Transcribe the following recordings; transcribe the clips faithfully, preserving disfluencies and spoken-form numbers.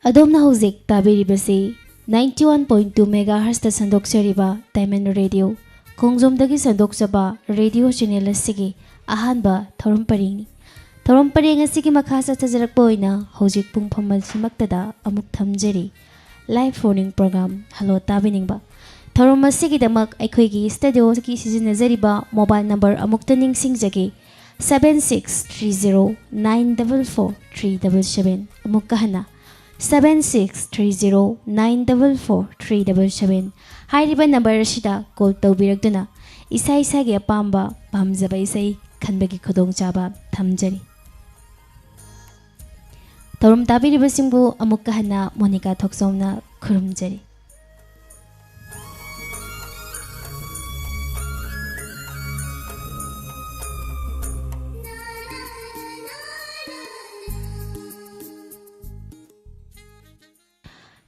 ꯑꯗꯣꯝꯅ ꯍꯧꯖꯤꯛ ꯇꯥꯕꯤꯔꯤꯕꯁꯤ ninety one point two megahertzꯇ ꯁꯟꯗꯣꯛꯆꯔꯤꯕ Diamond Radio, ꯈꯣꯡꯖꯣꯝꯗꯒꯤ ꯁꯟꯗꯣꯛꯆꯕ ꯔꯦꯗꯤꯑꯣ ꯆꯦꯅꯦꯜ ꯑꯁꯤꯒꯤ ꯑꯍꯥꯟꯕ ꯊꯧꯔꯝ ꯄꯔꯦꯡꯅꯤ꯫ ꯊꯧꯔꯝ ꯄꯔꯦꯡ ꯑꯁꯤꯒꯤ ꯃꯈꯥ ꯆꯠꯊꯖꯔꯛꯄ ꯑꯣꯏꯅ ꯍꯧꯖꯤꯛ ꯄꯨꯡ ꯐꯝꯕꯥꯜꯁꯤꯃꯛꯇꯗ ꯑꯃꯨꯛ ꯊꯝꯖꯔꯤ live phone-in program Hello ꯇꯥꯕꯤꯅꯤꯡꯕ꯫ ꯊꯧꯔꯝ ꯑꯁꯤꯒꯤꯗꯃꯛ ꯑꯩꯈꯣꯏꯒꯤ ꯁ꯭ꯇꯨꯗꯤꯑꯣꯒꯤ ꯁꯤꯖꯤꯟꯅꯖꯔꯤꯕ ꯃꯣꯕꯥꯏꯜ ꯅꯝꯕꯔ ꯑꯃꯨꯛꯇ ꯅꯤꯡꯁꯤꯡꯖꯒꯦ, seven six three zero nine double four three double seven꯫ ꯑꯃꯨꯛꯀ ꯍꯟꯅ, seven six three zero nine double four three double seven꯫ ꯍꯥꯏꯔꯤꯕ ꯅꯝꯕꯔ ꯑꯁꯤꯗ ꯀꯣꯜ ꯇꯧꯕꯤꯔꯛꯇꯨꯅ ꯏꯁꯥ ꯏꯁꯥꯒꯤ ꯑꯄꯥꯝꯕ, ꯄꯥꯝꯖꯕ ꯏꯁꯩ ꯈꯟꯕꯒꯤ ꯈꯨꯗꯣꯡꯆꯥꯕ ꯊꯝꯖꯔꯤ꯫ ꯊꯧꯔꯝ ꯇꯥꯕꯤꯔꯤꯕꯁꯤꯡꯕꯨ ꯑꯃꯨꯛꯀ ꯍꯟꯅ ꯃꯣꯅꯤꯀꯥ ꯊꯣꯛꯆꯣꯝꯅ ꯈꯨꯔꯨꯝꯖꯔꯤ꯫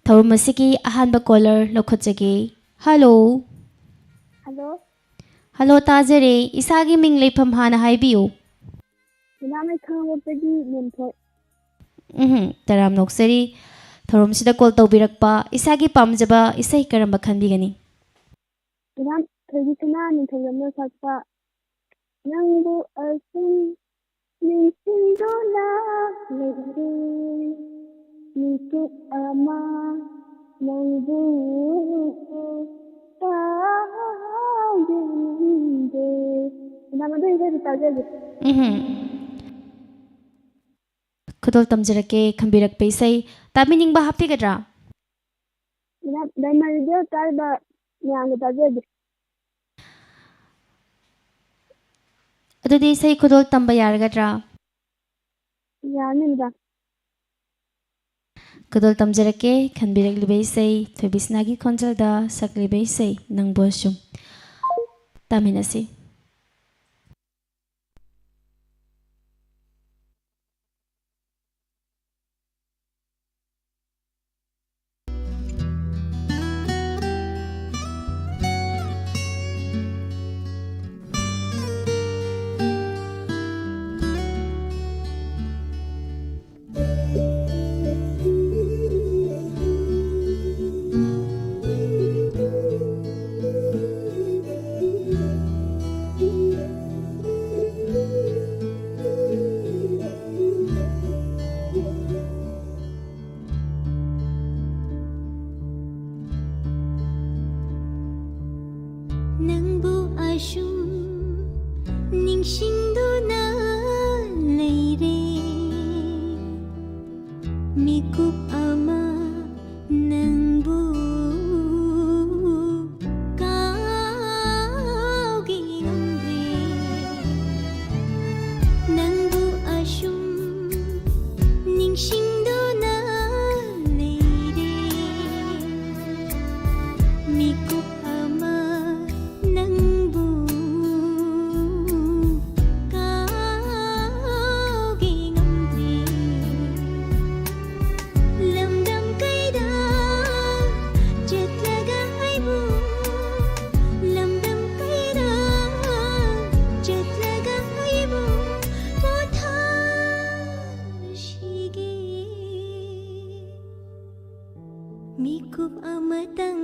ꯊꯧꯔꯝ ꯑꯁꯤꯒꯤ ꯑꯍꯥꯟꯕ ꯀꯣꯂꯔ ꯂꯧꯈꯠꯆꯒꯦ꯫ ꯍꯜꯂꯣ꯫ ꯍꯜꯂꯣ꯫ ꯍꯜꯂꯣ, ꯇꯥꯖꯔꯦ꯫ ꯏꯁꯥꯒꯤ ꯃꯤꯡ ꯂꯩꯐꯝ ꯍꯥꯟꯅ ꯍꯥꯏꯕꯤꯌꯨ꯫ ꯏꯃꯥ ꯃꯩꯈꯥ ꯍꯧꯒꯠꯄꯒꯤ ꯂꯦꯝꯊꯣꯏ꯫ ꯎꯝꯍꯨꯝ, ꯇꯔꯥꯝ ꯅꯣꯛꯆꯔꯤ꯫ ꯊꯧꯔꯝꯁꯤꯗ ꯀꯣꯜ ꯇꯧꯕꯤꯔꯛꯄ, ꯏꯁꯥꯒꯤ ꯄꯥꯝꯖꯕ ꯏꯁꯩ ꯀꯔꯝꯕ ꯈꯟꯕꯤꯒꯅꯤ? ꯏꯃꯥ ꯊꯣꯏꯕꯤꯁꯅꯥ ꯅꯤꯡꯊꯧꯖꯝꯅ ꯁꯛꯄ ꯅꯪꯕꯨ ꯑꯁꯨꯝ ꯅꯤꯡꯁꯤꯡꯗꯨꯅ ꯂꯩꯔꯦ ꯃꯤꯀꯨꯞ ꯑꯃ ꯅꯪꯕꯨ ꯀꯥꯎꯖꯅꯤꯡꯗꯦ꯫ ꯃꯦꯗꯥꯝ, ꯑꯗꯨ ꯏꯁꯩꯗꯨ ꯇꯥꯖꯒꯦ꯫ ꯎꯝ꯫ ꯈꯨꯗꯣꯜ ꯇꯝꯖꯔꯛꯀꯦ, ꯈꯟꯕꯤꯔꯛꯄ ꯏꯁꯩ ꯇꯥꯕꯤꯅꯤꯡꯕ ꯍꯥꯞꯄꯤꯒꯗ꯭ꯔꯥ? ꯃꯦꯗꯥꯝ, ꯗꯥꯏꯃꯟ ꯔꯦꯗꯤꯑꯣ ꯇꯥꯔꯤꯕ ꯃꯌꯥꯝꯒ ꯇꯥꯖꯒꯦ꯫ ꯑꯗꯨꯗꯤ ꯏꯁꯩ ꯈꯨꯗꯣꯜ ꯇꯝꯕ ꯌꯥꯔꯒꯗ꯭ꯔꯥ? ꯌꯥꯅꯤ, ꯃꯦꯗꯥꯝ꯫ ꯈꯨꯗꯣꯜ ꯇꯝꯖꯔꯛꯀꯦ, ꯈꯟꯕꯤꯔꯛꯂꯤꯕ ꯏꯁꯩ, ꯊꯣꯏꯕꯤꯁꯅꯥꯒꯤ ꯈꯣꯟꯖꯦꯜꯗ ꯁꯛꯂꯤꯕ ꯏꯁꯩ ꯅꯪꯕꯨ ꯑꯁꯨꯝ ꯇꯥꯃꯤꯟꯅꯁꯤ꯫ ꯅꯪꯕꯨ ꯑꯁꯨꯝ ꯅꯤꯡꯁꯤꯡꯗꯨꯅ ꯂꯩꯔꯦ꯫ ꯃꯤꯀꯨꯞ ꯑꯃ ꯅꯪꯕꯨ ꯀꯥꯎꯒꯦ ꯉꯝꯗ꯭ꯔꯦ꯫ ꯅꯪꯕꯨ ꯑꯁꯨꯝ ꯅꯤꯡꯁꯤꯡꯗꯨꯅ ꯂꯩꯔꯦ꯫ ꯃꯤꯀꯨꯞ ꯑꯃ ꯅꯪꯕꯨ ꯀꯥꯎꯒꯦ ꯉꯝꯗ꯭ꯔꯦ꯫ ꯂꯝꯗꯝ ꯀꯩꯗ ꯆꯠꯂꯒ ꯑꯩꯕꯨ, ꯂꯝꯗꯝ ꯀꯩꯗ ꯆꯠꯂꯒ ꯑꯩꯕꯨ ꯄꯣꯊꯥꯁꯤꯒꯦ꯫ ꯃꯤꯀꯨꯞ ꯑꯃꯇꯪ꯫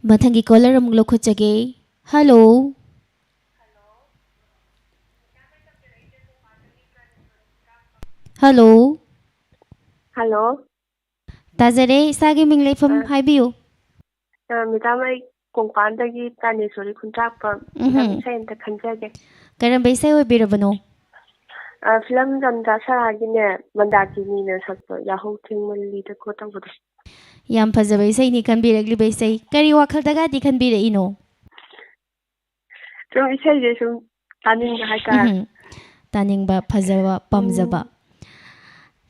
ꯃꯊꯪꯒꯤ ꯀꯣꯂꯔ ꯑꯃꯨꯛ ꯂꯧꯈꯠꯆꯒꯦ꯫ ꯍꯜꯂꯣ꯫ ꯍꯜꯂꯣ꯫ ꯍꯜꯂꯣ꯫ ꯇꯥꯖꯔꯦ, ꯏꯁꯥꯒꯤ ꯃꯤꯡ ꯂꯩꯐꯝ ꯑ꯫ ꯍꯥꯏꯕꯤꯌꯨ꯫ ꯑ, ꯃꯦꯗꯥꯝ, ꯑꯩ ꯀꯣꯡꯄꯥꯟꯗꯒꯤ ꯇꯥꯅꯦꯁꯣꯔꯤ ꯈꯨꯟꯗ꯭ꯔꯥꯛꯄꯝ꯫ ꯎꯝꯍꯨꯝ꯫ ꯃꯦꯗꯥꯝ, ꯏꯁꯩ ꯑꯝꯇ ꯈꯟꯖꯒꯦ꯫ ꯀꯔꯝꯕ ꯏꯁꯩ ꯑꯣꯏꯕꯤꯔꯕꯅꯣ? ꯑ, ꯐꯤꯂꯝ ꯔꯝꯖꯥ ꯁꯔꯥꯒꯤꯅꯦ, ꯃꯟꯗꯥꯀꯤꯅꯤꯅ ꯁꯛꯄ ꯌꯥꯍꯧ ꯊꯦꯡꯃꯜꯂꯤꯗꯀꯣ ꯇꯧꯕꯗꯣ꯫ ꯌꯥꯝ ꯐꯖꯕ ꯏꯁꯩꯅꯤ ꯈꯟꯕꯤꯔꯛꯂꯤꯕ ꯏꯁꯩ꯫ ꯀꯔꯤ ꯋꯥꯈꯜꯗꯒꯗꯤ ꯈꯟꯕꯤꯔꯛꯏꯅꯣ? ꯁꯨꯝ ꯏꯁꯩꯁꯦ ꯁꯨꯝ ꯇꯥꯅꯤꯡꯕ ꯍꯥꯏꯇꯥꯔꯦ꯫ ꯎꯝꯍꯨꯝ꯫ ꯇꯥꯅꯤꯡꯕ, ꯐꯖꯕ, ꯄꯥꯝꯖꯕ꯫ ꯎꯝ꯫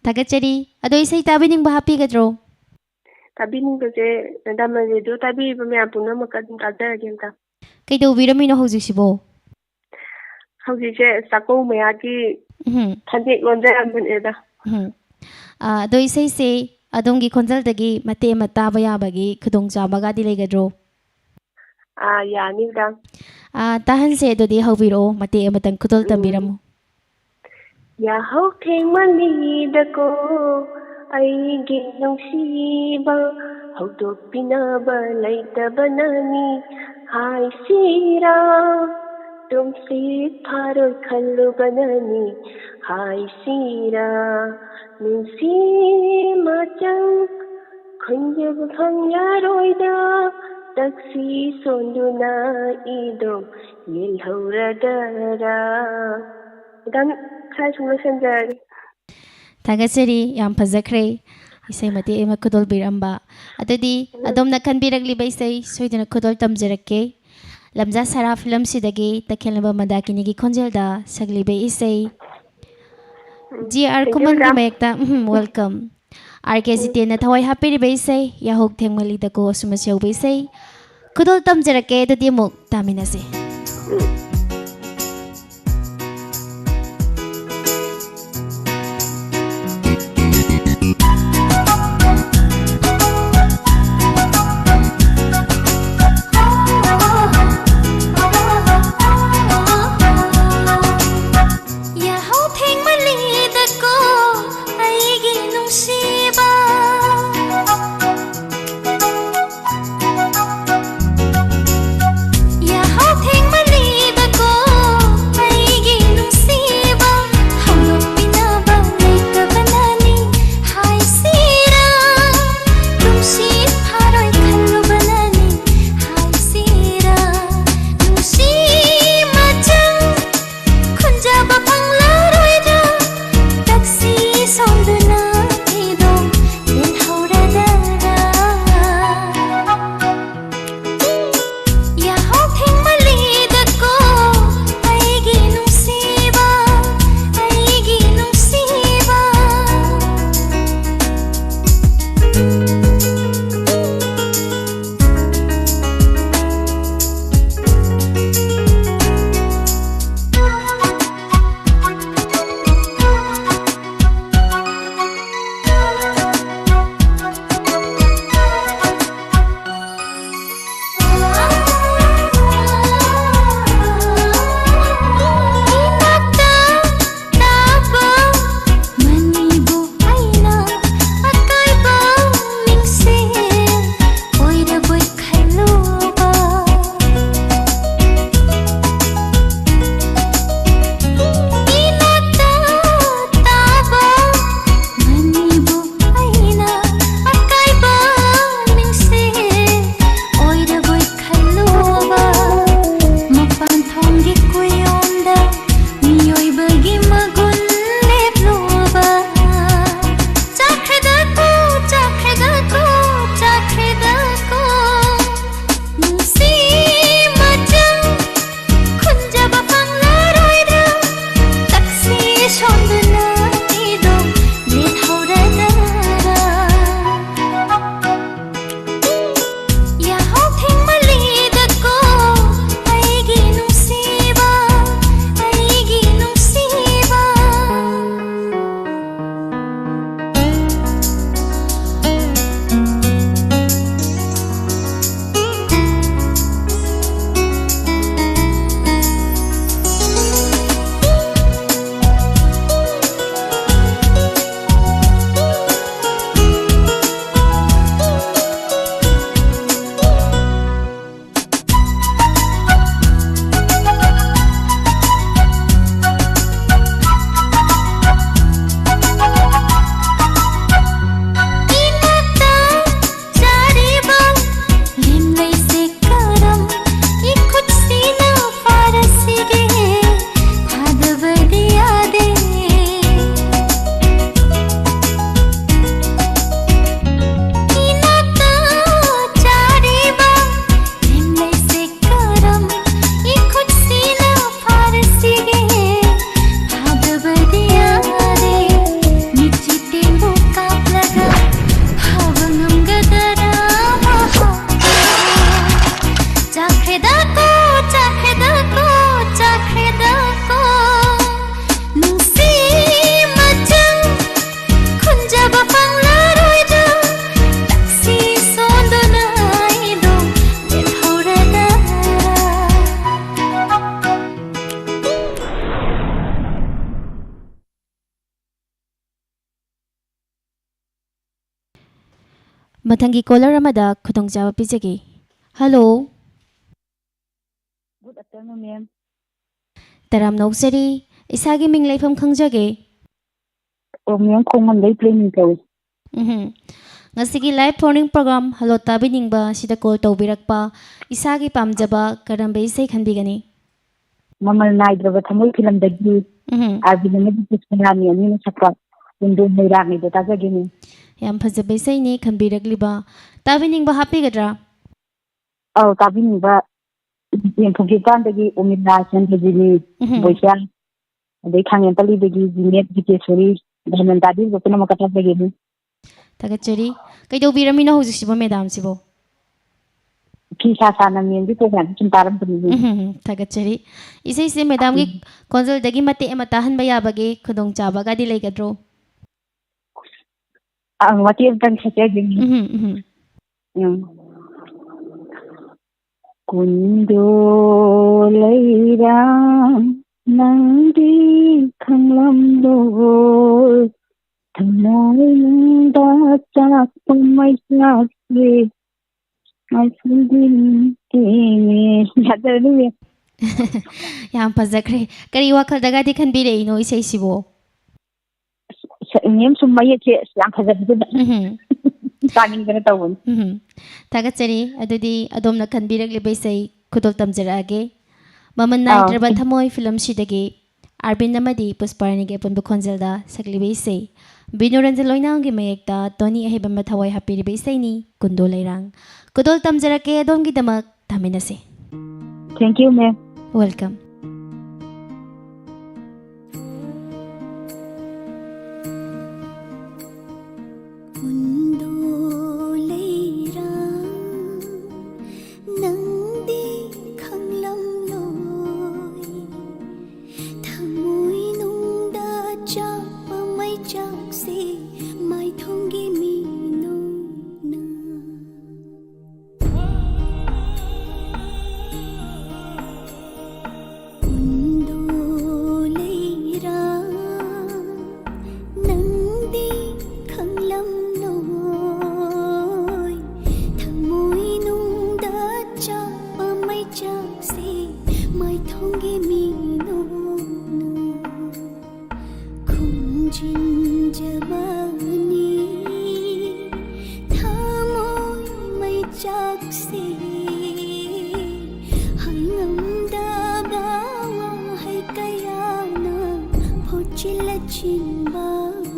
ꯊꯥꯒꯠꯆꯔꯤ꯫ ꯑꯗꯣ ꯏꯁꯩ ꯇꯥꯕꯤꯅꯤꯡꯕ ꯍꯥꯞꯄꯤꯒꯗ꯭ꯔꯣ? ꯇꯥꯕꯤꯅꯤꯡꯕꯁꯦ, ꯃꯦꯗꯥꯝ, ꯔꯦꯗꯤꯑꯣ ꯇꯥꯕꯤꯔꯤꯕ ꯃꯌꯥꯝ ꯄꯨꯝꯅꯃꯛꯀ ꯑꯗꯨꯝ ꯇꯥꯖꯔꯒꯦ ꯑꯝꯇ꯫ ꯀꯩꯗꯧꯕꯤꯔꯝꯃꯤꯅꯣ ꯍꯧꯖꯤꯛꯁꯤꯕꯣ? ꯍꯧꯖꯤꯛꯁꯦ ꯆꯥꯛꯀꯧ ꯃꯌꯥꯒꯤ ꯎꯝꯍꯨꯝ꯫ ꯐꯅꯦꯛ ꯂꯣꯟꯖꯔꯝꯕꯅꯦꯗ꯫ ꯎꯝꯍꯨꯝ꯫ ꯑꯥ, ꯑꯗꯣ ꯏꯁꯩꯁꯦ ꯑꯗꯣꯝꯒꯤ ꯈꯣꯟꯖꯦꯜꯗꯒꯤ ꯃꯇꯦꯛ ꯑꯃ ꯇꯥꯕ ꯌꯥꯕꯒꯤ ꯈꯨꯗꯣꯡꯆꯥꯕꯒꯗꯤ ꯂꯩꯒꯗ꯭ꯔꯣ? ꯑꯥ, ꯌꯥꯅꯤ, ꯃꯦꯗꯥꯝ꯫ ꯑꯥ, ꯇꯥꯍꯟꯁꯦ ꯑꯗꯨꯗꯤ, ꯍꯧꯕꯤꯔꯛꯑꯣ, ꯃꯇꯦꯛ ꯑꯃꯇꯪ ꯈꯨꯗꯣꯜ ꯎꯝ꯫ ꯇꯝꯕꯤꯔꯝꯃꯨ꯫ ꯌꯥꯍꯧ ꯊꯦꯡꯃꯜꯂꯤꯗꯀꯣ, ꯑꯩꯒꯤ ꯅꯨꯡꯁꯤꯕ, ꯍꯧꯗꯣꯛꯄꯤꯅꯕ ꯂꯩꯇꯕꯅꯅꯤ ꯍꯥꯏꯁꯤꯔꯥ, ꯇꯨꯝꯁꯤꯠ ꯐꯥꯔꯣꯏ ꯈꯜꯂꯨꯕꯅꯅꯤ ꯍꯥꯏꯁꯤꯔꯥ, ꯅꯨꯡꯁꯤ ꯃꯆꯪ ꯈꯨꯟꯖꯕ ꯐꯪꯂꯔꯣꯏꯗ, ꯇꯛꯁꯤ ꯁꯣꯟꯗꯨꯅ ꯏꯗꯣꯝ ꯌꯦꯜꯍꯧꯔꯗꯔꯥ꯫ ꯃꯦꯗꯥꯝ, ꯈꯔ ꯁꯨꯝ ꯂꯣꯏꯁꯟꯖꯔꯒꯦ꯫ ꯊꯥꯒꯠꯆꯔꯤ, ꯌꯥꯝ ꯐꯖꯈ꯭ꯔꯦ ꯏꯁꯩ ꯃꯇꯦꯛ ꯑꯃ ꯈꯨꯗꯣꯜꯕꯤꯔꯝꯕ꯫ ꯑꯗꯨꯗꯤ ꯎꯝ꯫ ꯑꯗꯣꯝꯅ ꯈꯟꯕꯤꯔꯛꯂꯤꯕ ꯏꯁꯩ ꯁꯣꯏꯗꯅ ꯈꯨꯗꯣꯜ ꯇꯝꯖꯔꯛꯀꯦ꯫ ꯂꯝꯖꯥ ꯁꯔꯥ ꯐꯤꯂꯝꯁꯤꯗꯒꯤ ꯇꯈꯦꯜꯂꯝꯕ ꯃꯟꯗꯥꯀꯤꯅꯤꯒꯤ ꯈꯣꯟꯖꯦꯜꯗ ꯁꯛꯂꯤꯕ ꯏꯁꯩ꯫ Um, G R thank you, ꯈꯨꯃꯟꯒꯤ ꯃꯦꯗꯥꯝ꯫ ꯃꯌꯦꯛꯇ, um, welcome꯫ R K um. ꯖꯤꯇꯦꯟꯅ ꯊꯋꯥꯏ ꯍꯥꯞꯄꯤꯔꯤꯕ ꯏꯁꯩ ꯌꯥꯍꯧ ꯊꯦꯡꯃꯜꯂꯤꯗꯀꯣ ꯑꯁꯨꯝꯕꯁꯨ ꯌꯧꯕ ꯏꯁꯩ ꯈꯨꯗꯣꯜ ꯇꯝꯖꯔꯛꯀꯦ꯫ ꯑꯗꯨꯗꯤ ꯑꯃꯨꯛ ꯇꯥꯃꯤꯟꯅꯁꯦ꯫ ꯎꯝ꯫ ꯌꯥꯍꯧ ꯊꯦꯡꯃꯜꯂꯤꯗꯀꯣ ꯑꯩꯒꯤ ꯅꯨꯡꯁꯤꯕ꯫ ꯃꯊꯪꯒꯤ ꯀꯣꯂꯔ ꯑꯃꯗ ꯈꯨꯗꯣꯡꯆꯥꯕ ꯄꯤꯖꯒꯦ꯫ ꯍꯜꯂꯣ꯫ Good afternoon, ma'am. ꯇꯔꯥꯝꯅ ꯑꯣꯛꯆꯔꯤ꯫ ꯏꯁꯥꯒꯤ ꯃꯤꯡ ꯂꯩꯐꯝ ꯈꯪꯖꯒꯦ꯫ ꯑꯣ, ꯃꯦꯝ, ꯈꯣꯡꯉꯝꯗꯩ ꯄ꯭ꯔꯦꯝꯅꯤ ꯀꯧꯏ꯫ ꯎꯝꯍꯨꯝ꯫ ꯉꯁꯤꯒꯤ live phone-in program Hello ꯇꯥꯕꯤꯅꯤꯡꯕ ꯑꯁꯤꯗ call ꯇꯧꯕꯤꯔꯛꯄ, ꯏꯁꯥꯒꯤ ꯄꯥꯝꯖꯕ ꯀꯔꯝꯕ ꯏꯁꯩ ꯈꯟꯕꯤꯒꯅꯤ? ꯃꯃꯜ ꯅꯥꯏꯗ꯭ꯔꯕ ꯊꯃꯣꯏ ꯐꯤꯂꯝꯗꯒꯤ ꯎꯝꯍꯨꯝ꯫ ꯑꯥꯔꯕꯤꯟ ꯑꯃꯗꯤ ꯄꯨꯁꯄꯔꯥꯅꯤ ꯑꯅꯤꯅ ꯁꯛꯄ ꯀꯨꯟꯗꯣ ꯃꯩꯔꯥꯉꯩꯗꯣ ꯇꯥꯖꯒꯦꯅꯦ꯫ ꯌꯥꯝ ꯐꯖꯕ ꯏꯁꯩꯅꯤ ꯈꯟꯕꯤꯔꯛꯂꯤꯕ꯫ ꯇꯥꯕꯤꯅꯤꯡꯕ ꯍꯥꯞꯄꯤꯒꯗ꯭ꯔꯥ? ꯑꯧ, ꯇꯥꯕꯤꯅꯤꯡꯕ ꯌꯦꯡꯊꯣꯛꯈꯤꯕ ꯀꯥꯟꯗꯒꯤ ꯎꯃꯤꯂꯥ, ꯆꯟꯗ꯭ꯔꯖꯤꯅꯤ, ꯎꯝꯍꯨꯝ꯫ ꯕꯣꯏꯆꯥ, ꯑꯗꯩ ꯈꯥꯉꯦꯝ ꯄꯜꯂꯤꯗꯒꯤ ꯖꯤꯅꯦꯠ, ꯖꯤꯇꯦꯁꯣꯔꯤ, ꯗꯥꯏꯃꯟ ꯇꯥꯕꯤꯕ ꯄꯨꯝꯅꯃꯛꯀ ꯇꯥꯖꯒꯦꯅꯦ꯫ ꯊꯥꯒꯠꯆꯔꯤ꯫ ꯀꯩꯗꯧꯕꯤꯔꯝꯃꯤꯅꯣ ꯍꯧꯖꯤꯛꯁꯤꯕꯣ ꯃꯦꯗꯥꯝꯁꯤꯕꯣ? ꯐꯤ ꯁꯥ ꯁꯥꯅ ꯃꯦꯝꯒꯤ program ꯁꯨꯝ ꯇꯥꯔꯝꯕꯅꯤꯅꯦ꯫ ꯎꯝꯍꯨꯝ, ꯊꯥꯒꯠꯆꯔꯤ꯫ ꯏꯁꯩꯁꯦ ꯃꯦꯗꯥꯝꯒꯤ ꯎꯝ꯫ ꯈꯣꯟꯖꯦꯜꯗꯒꯤ ꯃꯇꯦꯛ ꯑꯃ ꯇꯥꯍꯟꯕ ꯌꯥꯕꯒꯤ ꯈꯨꯗꯣꯡꯆꯥꯕꯒꯗꯤ ꯂꯩꯒꯗ꯭ꯔꯣ? ꯑꯪ, ꯃꯇꯦꯛ ꯑꯃꯇꯪ ꯁꯛꯆꯒꯦꯅꯦ꯫ ꯎꯝꯍꯨꯝ, ꯎꯝꯍꯨꯝ꯫ ꯎꯝ꯫ ꯀꯨꯟꯗꯣ ꯂꯩꯔꯥꯡ ꯅꯪꯗꯤ ꯈꯪꯂꯝꯂꯣꯏ, ꯊꯃꯣꯏꯅꯨꯡꯗ ꯆꯥꯛꯄ ꯃꯩꯁꯥꯁꯦ ꯉꯁꯤꯗꯤ ꯅꯤꯡꯁꯤꯡꯉꯦ꯫ ꯌꯥꯖꯔꯅꯤ, ꯃꯦꯝ꯫ ꯌꯥꯝ ꯐꯖꯈ꯭ꯔꯦ꯫ ꯀꯔꯤ ꯋꯥꯈꯜꯗꯒꯗꯤ ꯈꯟꯕꯤꯔꯛꯏꯅꯣ ꯏꯁꯩꯁꯤꯕꯣ? ꯑꯁ, ꯃꯦꯝ, ꯁꯨꯝ ꯃꯌꯦꯛꯁꯦ ꯑꯁ ꯌꯥꯝ ꯐꯖꯕꯗꯨꯗ ꯎꯝꯍꯨꯝ꯫ ꯇꯥꯅꯤꯡꯗꯅ ꯇꯧꯕꯅꯤ꯫ ꯎꯝꯍꯨꯝ꯫ ꯊꯥꯒꯠꯆꯔꯤ꯫ ꯑꯗꯨꯗꯤ ꯑꯗꯣꯝꯅ ꯈꯟꯕꯤꯔꯛꯂꯤꯕ ꯏꯁꯩ ꯈꯨꯗꯣꯜ ꯇꯝꯖꯔꯛꯑꯒꯦ꯫ ꯃꯃꯜ ꯑꯥ꯫ ꯅꯥꯏꯗ꯭ꯔꯕ ꯊꯃꯣꯏ ꯐꯤꯂꯝꯁꯤꯗꯒꯤ ꯑꯥꯔꯕꯤꯟ ꯑꯃꯗꯤ ꯄꯨꯁꯄꯥꯔꯥꯅꯤꯒꯤ ꯑꯄꯨꯟꯕ ꯈꯣꯟꯖꯦꯜꯗ ꯁꯛꯂꯤꯕ ꯏꯁꯩ, ꯕꯤꯅꯨ ꯔꯟꯖꯟ ꯂꯣꯏꯅꯥꯝꯒꯤ ꯃꯌꯦꯛꯇ ꯇꯣꯅꯤ ꯑꯍꯩꯕꯝꯅ ꯊꯋꯥꯏ ꯍꯥꯞꯄꯤꯔꯤꯕ ꯏꯁꯩꯅꯤ ꯀꯨꯟꯗꯣ ꯂꯩꯔꯥꯡ꯫ ꯈꯨꯗꯣꯜ ꯇꯝꯖꯔꯛꯀꯦ ꯑꯗꯣꯝꯒꯤꯗꯃꯛ꯫ ꯇꯥꯃꯤꯟꯅꯁꯤ꯫ Thank you, ma'am. Welcome. ꯀꯨꯟꯗꯣ ꯂꯩꯔꯥꯡ ꯅꯪꯗꯤ ꯈꯪꯂꯝꯂꯣꯏ, ꯊꯃꯣꯏꯅꯨꯡꯗ ꯆꯥꯛꯄ ꯃꯩꯆꯥꯛꯁꯦ ꯃꯥꯏꯊꯣꯡꯒꯤ ꯃꯤꯅꯣꯛꯅ꯫ ꯃꯥꯏꯊꯣꯡꯒꯤ ꯃꯤꯅꯣꯛꯅ ꯈꯨꯝꯖꯤꯟꯖꯕꯅꯤ꯫ ꯊꯃꯣꯏ ꯃꯩꯆꯥꯛꯁꯦ ꯍꯥꯏꯉꯝꯗꯕ ꯋꯥꯍꯩ ꯀꯌꯥꯅ ꯐꯣꯠꯆꯤꯜꯂ ꯆꯤꯟꯕꯅꯤ꯫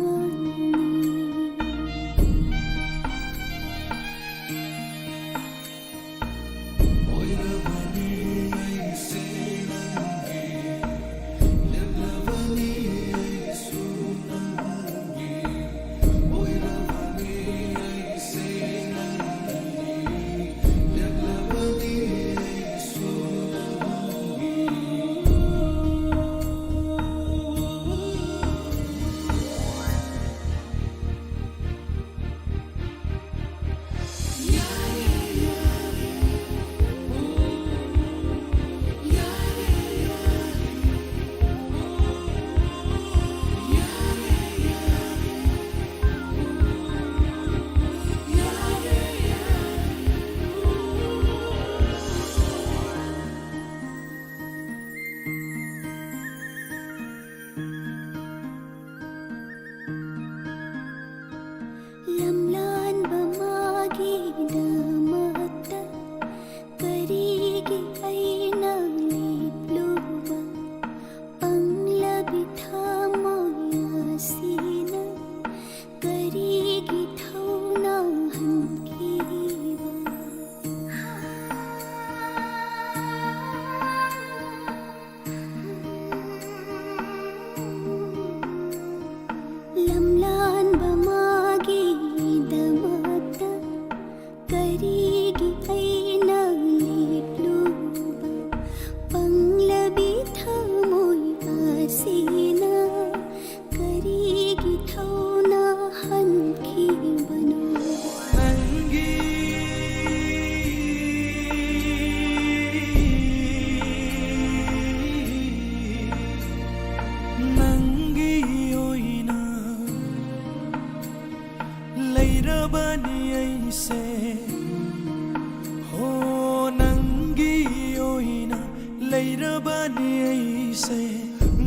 ꯑꯩꯁꯦ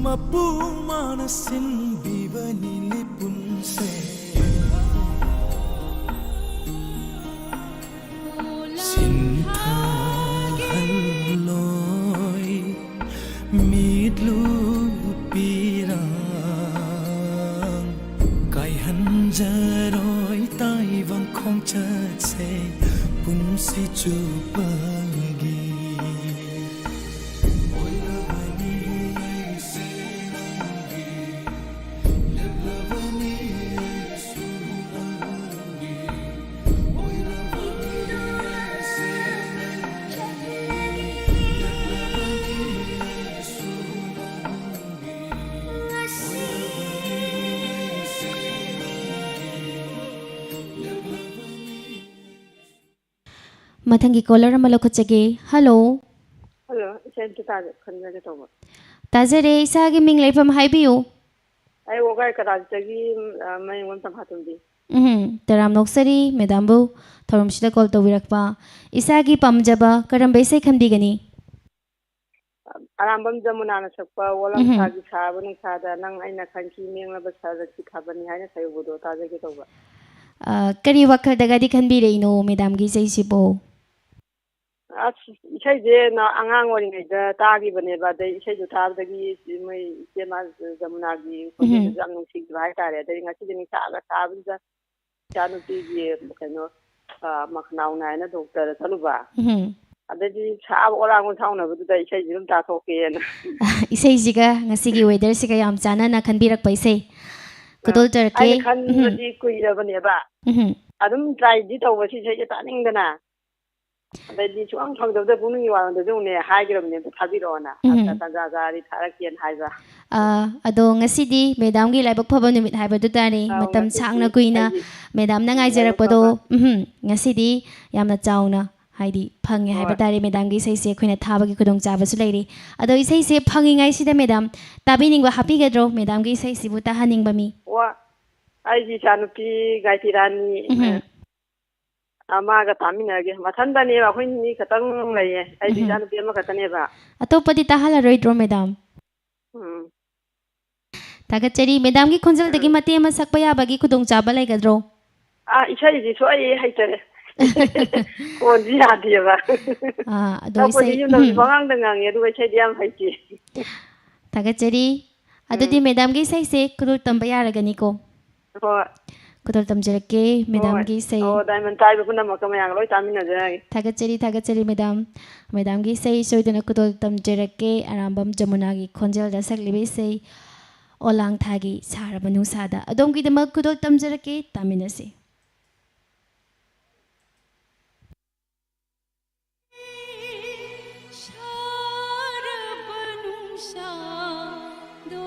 ꯃꯄꯨ ꯃꯥꯅ ꯁꯤꯟꯕꯤꯕꯅꯤ ꯂꯤꯄꯨꯟꯁꯦ꯫ ꯁꯤꯟꯊꯥꯍꯜꯂꯣꯏ ꯃꯤꯠꯂꯨ ꯄꯤꯔꯥꯡ, ꯀꯥꯏꯍꯟꯖꯔꯣꯏ ꯇꯥꯏꯕꯪ ꯈꯣꯡꯆꯠꯁꯦ ꯄꯨꯟꯁꯤ ꯆꯨꯞꯄꯒꯤ꯫ ꯃꯊꯪꯒꯤ ꯀꯣꯂꯔ ꯑꯃ ꯂꯧꯈꯠꯆꯒꯦ꯫ ꯍꯜꯂꯣ꯫ ꯍꯜꯂꯣ, ꯏꯆꯦ ꯑꯝꯇ ꯇꯥꯖ-, ꯈꯟꯖꯒꯦ ꯇꯧꯕ꯫ ꯇꯥꯖꯔꯦ, ꯏꯁꯥꯒꯤ ꯃꯤꯡ ꯂꯩꯐꯝ ꯍꯥꯏꯕꯤꯌꯨ꯫ ꯑꯩ ꯋꯥꯒꯥꯏ ꯀꯔꯥꯁꯤꯗꯒꯤ, ꯑ, ꯃꯌꯦꯡꯕꯝ ꯇꯝꯐꯥꯇꯣꯝꯕꯤ꯫ ꯎꯝ, ꯇꯔꯥꯝ ꯅꯣꯛꯆꯔꯤ ꯃꯦꯗꯥꯝꯕꯨ ꯊꯧꯔꯝꯁꯤꯗ ꯀꯣꯜ ꯇꯧꯕꯤꯔꯛꯄ꯫ ꯏꯁꯥꯒꯤ ꯄꯥꯝꯖꯕ ꯀꯔꯝꯕ ꯏꯁꯩ ꯈꯟꯕꯤꯒꯅꯤ? ꯑꯔꯥꯝꯕꯝ ꯖꯃꯨꯅꯥꯅ ꯁꯛꯄ ꯎꯝꯍꯨꯝ꯫ ꯋꯥꯂꯪꯊꯥꯒꯤ ꯁꯥꯕ ꯅꯨꯡꯁꯥꯗ ꯅꯪ ꯑꯩꯅ ꯈꯟꯈꯤ ꯃꯦꯡꯂꯕ ꯁꯔꯛꯀꯤ ꯊꯥꯕꯜꯅꯤ ꯍꯥꯏꯅ ꯁꯛꯎꯕꯗꯣ ꯇꯥꯖꯒꯦ ꯇꯧꯕ꯫ ꯑ, ꯀꯔꯤ ꯋꯥꯈꯜꯗꯒꯗꯤ ꯈꯟꯕꯤꯔꯛꯏꯅꯣ ꯃꯦꯗꯥꯝꯒꯤ ꯏꯁꯩꯁꯤꯕꯨ? ꯑꯁ, ꯏꯁꯩꯁꯦ ꯅ-, ꯑꯉꯥꯡ ꯑꯣꯏꯔꯤꯉꯩꯗ ꯇꯥꯈꯤꯕꯅꯦꯕ, ꯑꯗꯩ ꯏꯁꯩꯗꯣ ꯇꯥꯕꯗꯒꯤ ꯃꯣꯏ ꯏꯆꯦꯃ ꯖꯃꯨꯅꯥꯒꯤ ꯎꯝꯍꯨꯝ꯫ ꯈꯣꯟꯖꯦꯜꯗꯨꯁꯨ ꯌꯥꯝ ꯅꯨꯡꯁꯤꯈꯤꯕ ꯍꯥꯏꯇꯥꯔꯦ꯫ ꯑꯗꯩ ꯉꯁꯤꯗꯤ ꯅꯤꯡꯁꯥꯒ ꯁꯥꯕꯁꯤꯗ ꯏꯆꯥꯅꯨꯄꯤꯒꯤ ꯀꯩꯅꯣ, ꯑ, ꯃꯈꯅꯥꯎ ꯅꯥꯏꯅ ꯗꯣꯛꯇꯔꯗ ꯆꯠꯂꯨꯕ꯫ ꯎꯝꯍꯨꯝ꯫ ꯑꯗꯩꯗꯤ ꯁꯥꯕ ꯑꯣꯂꯥꯡꯕ ꯁꯥꯎꯅꯕꯗꯨꯗ ꯏꯁꯩꯁꯤ ꯑꯗꯨꯝ ꯇꯥꯊꯣꯛꯀꯦꯅ꯫ ꯏꯁꯩꯁꯤꯒ ꯉꯁꯤꯒꯤ ꯋꯦꯗꯔꯁꯤꯒ ꯌꯥꯝ ꯆꯥꯟꯅꯅ ꯈꯟꯕꯤꯔꯛꯄ ꯏꯁꯩ꯫ ꯑ, ꯈꯨꯗꯣꯜ ꯇꯧꯔꯛꯀꯦ꯫ ꯑꯩꯅ ꯎꯝꯍꯨꯝ꯫ ꯈꯟꯕꯗꯤ ꯀꯨꯏꯔꯕꯅꯦꯕ꯫ ꯎꯝꯍꯨꯝ꯫ ꯑꯗꯨꯝ ꯇ꯭ꯔꯥꯏꯗꯤ ꯇꯧꯕ ꯁꯤ ꯏꯁꯩꯁꯦ ꯇꯥꯅꯤꯡꯗꯅ꯫ ꯑꯗꯩꯗꯤ ꯁꯨꯡꯐꯪ ꯐꯪꯗꯕꯗ ꯄꯨꯛꯅꯤꯡꯒꯤ ꯋꯥꯔꯣꯝꯗꯁꯨ ꯑꯃꯨꯛꯅꯦ ꯍꯥꯏꯈ꯭ꯔꯕꯅꯦ, "ꯑꯝꯇ ꯊꯥꯕꯤꯔꯛꯑꯣꯅ"꯫ ꯎꯝꯍꯨꯝ꯫ ꯑꯗ ꯇꯟꯖꯥ ꯆꯥꯔꯗꯤ ꯊꯥꯔꯛꯀꯦꯅ ꯍꯥꯏꯕ꯫ ꯑ, ꯑꯗꯣ ꯉꯁꯤꯗꯤ ꯃꯦꯗꯥꯝꯒꯤ ꯂꯥꯏꯕꯛ ꯐꯕ ꯅꯨꯃꯤꯠ ꯍꯥꯏꯕꯗꯨ ꯇꯥꯔꯦ꯫ ꯑꯧ, ꯃꯇꯝ ꯉꯁꯤꯗꯤ ꯁꯥꯡꯅ ꯀꯨꯏꯅ ꯑꯩꯒꯤ ꯃꯦꯗꯥꯝꯅ ꯂꯥꯏꯕꯛ ꯉꯥꯏꯖꯔꯛꯄꯗꯣ, ꯐꯕ꯫ ꯎꯝꯍꯨꯝ, ꯉꯁꯤꯗꯤ ꯌꯥꯝꯅ ꯆꯥꯎꯅ ꯍꯥꯏꯗꯤ ꯐꯪꯉꯦ ꯍꯥꯏꯕ ꯍꯣꯏ꯫ ꯇꯥꯔꯦ꯫ ꯃꯦꯗꯥꯝꯒꯤ ꯏꯁꯩꯁꯦ ꯑꯩꯈꯣꯏꯅ ꯊꯥꯕꯒꯤ ꯈꯨꯗꯣꯡꯆꯥꯕꯁꯨ ꯂꯩꯔꯤ꯫ ꯑꯗꯣ ꯏꯁꯩꯁꯦ ꯐꯪꯉꯤꯉꯩꯁꯤꯗ ꯃꯦꯗꯥꯝ ꯇꯥꯕꯤꯅꯤꯡꯕ ꯍꯥꯞꯄꯤꯒꯗ꯭ꯔꯣ? ꯃꯦꯗꯥꯝꯒꯤ ꯏꯁꯩꯁꯤꯕꯨ ꯇꯥꯍꯟꯅꯤꯡꯕ ꯃꯤ꯫ ꯋꯥ, ꯑꯩꯒꯤ ꯏꯆꯥꯅꯨꯄꯤ ꯒꯥꯏꯇꯤ ꯔꯥꯅꯤ, ꯎꯝꯍꯨꯝ꯫ ꯑ, ꯑ, ꯃꯥꯒ ꯇꯥꯃꯤꯟꯅꯒꯦ꯫ ꯃꯊꯟꯗꯅꯦꯕ, ꯑꯩꯈꯣꯏ ꯃꯤ ꯈꯛꯇꯪ ꯂꯩꯌꯦ꯫ ꯑꯩꯗꯤ ꯎꯝ꯫ ꯏꯆꯥꯅꯨꯄꯤ ꯑꯃꯈꯛꯇꯅꯦꯕ꯫ ꯑꯇꯣꯞꯄꯗꯤ ꯇꯥꯍꯜꯂꯔꯣꯏꯗ꯭ꯔꯣ, ꯃꯦꯗꯥꯝ? ꯎꯝ꯫ ꯊꯥꯒꯠꯆꯔꯤ꯫ ꯃꯦꯗꯥꯝꯒꯤ ꯈꯣꯟꯖꯦꯜꯗꯒꯤ ꯎꯝ꯫ ꯃꯇꯦꯛ ꯑꯃ ꯁꯛꯄ ꯌꯥꯕꯒꯤ ꯈꯨꯗꯣꯡꯆꯥꯕ ꯂꯩꯒꯗ꯭ꯔꯣ? ꯑꯥ, ꯏꯁꯩꯗꯤ ꯁꯨꯛꯍꯩ ꯍꯩꯇꯔꯦ꯫ ꯈꯣꯟꯁꯤ ꯌꯥꯗꯦꯕ꯫ ꯑꯥ, ꯑꯗꯣ ꯁꯛꯄꯗꯤ ꯏꯁꯩ, ꯌꯨꯝꯗꯁꯨ ꯎꯝ꯫ ꯄꯉꯥꯡꯗ ꯉꯥꯡꯉꯦ, ꯑꯗꯨꯒ ꯏꯁꯩꯗꯤ ꯌꯥꯝ ꯍꯩꯇꯦ꯫ ꯊꯥꯒꯠꯆꯔꯤ꯫ ꯑꯗꯨꯗꯤ ꯎꯝ꯫ ꯃꯦꯗꯥꯝꯒꯤ ꯏꯁꯩꯁꯦ ꯈꯨꯗꯣꯜ ꯇꯝꯕ ꯌꯥꯔꯒꯅꯤꯀꯣ? ꯍꯣꯏ꯫ ꯈꯨꯗꯣꯜ ꯇꯝꯖꯔꯛꯀꯦ ꯍꯣꯏ꯫ ꯃꯦꯗꯥꯝꯒꯤ ꯏꯁꯩ꯫ ꯑꯣ, ꯗꯥꯏꯃꯟ ꯇꯥꯏꯕ ꯄꯨꯝꯅꯃꯛꯀ ꯃꯌꯥꯝꯒ ꯂꯣꯏ ꯇꯥꯃꯤꯟꯅꯖꯔꯒꯦ꯫ ꯊꯥꯒꯠꯆꯔꯤ, ꯊꯥꯒꯠꯆꯔꯤ ꯃꯦꯗꯥꯝ꯫ ꯃꯦꯗꯥꯝꯒꯤ ꯏꯁꯩ ꯁꯣꯏꯗꯅ ꯈꯨꯗꯣꯜ ꯇꯝꯖꯔꯛꯀꯦ꯫ ꯑꯔꯥꯝꯕꯝ ꯖꯃꯨꯅꯥꯒꯤ ꯈꯣꯟꯖꯦꯜꯗ ꯁꯛꯂꯤꯕ ꯏꯁꯩ ꯑꯣꯂꯥꯡ ꯊꯥꯒꯤ ꯁꯥꯔꯕ ꯅꯨꯡꯁꯥꯗ꯫ ꯑꯗꯣꯝꯒꯤꯗꯃꯛ ꯈꯨꯗꯣꯜ ꯇꯝꯖꯔꯛꯀꯦ, ꯇꯥꯃꯤꯟꯅꯁꯤ꯫ ꯁꯥꯔꯕ ꯅꯨꯡꯁꯥꯗꯣ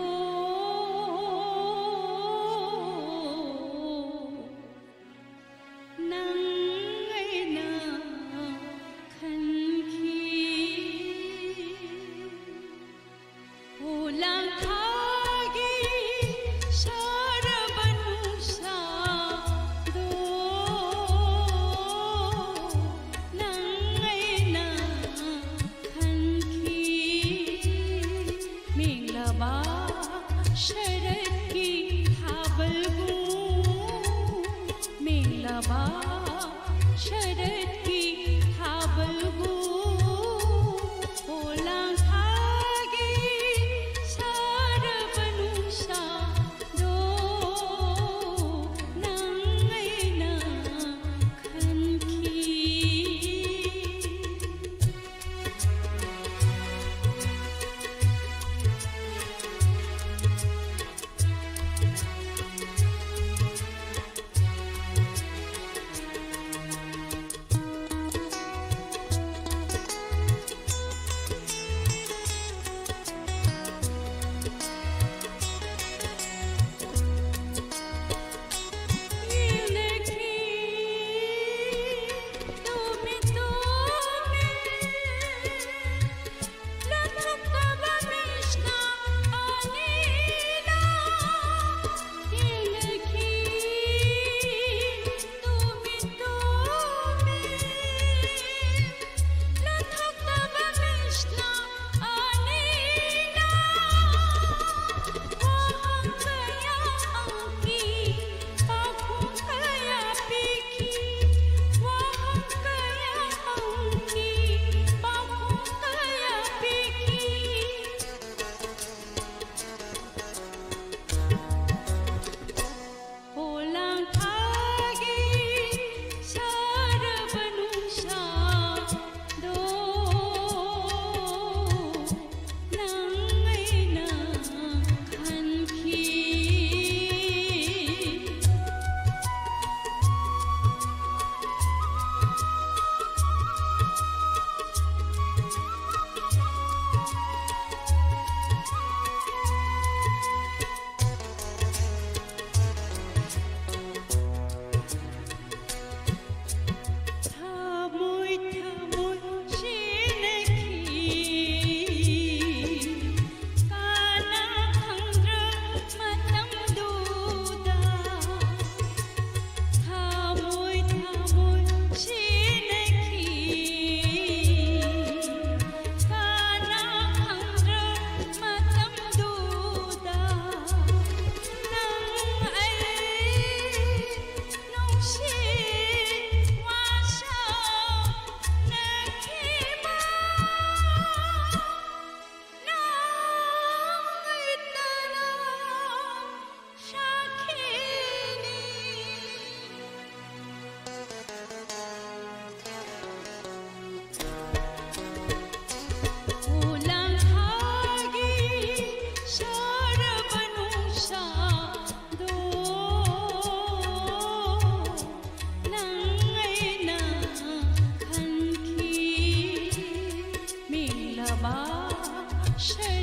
ꯅꯪ ꯑꯩꯅ ꯈꯟꯈꯤ꯫ ꯑꯣꯂꯥꯡ ꯊꯥꯒꯤ ꯁꯥꯔꯕ ꯅꯨꯡꯁꯥꯗꯣ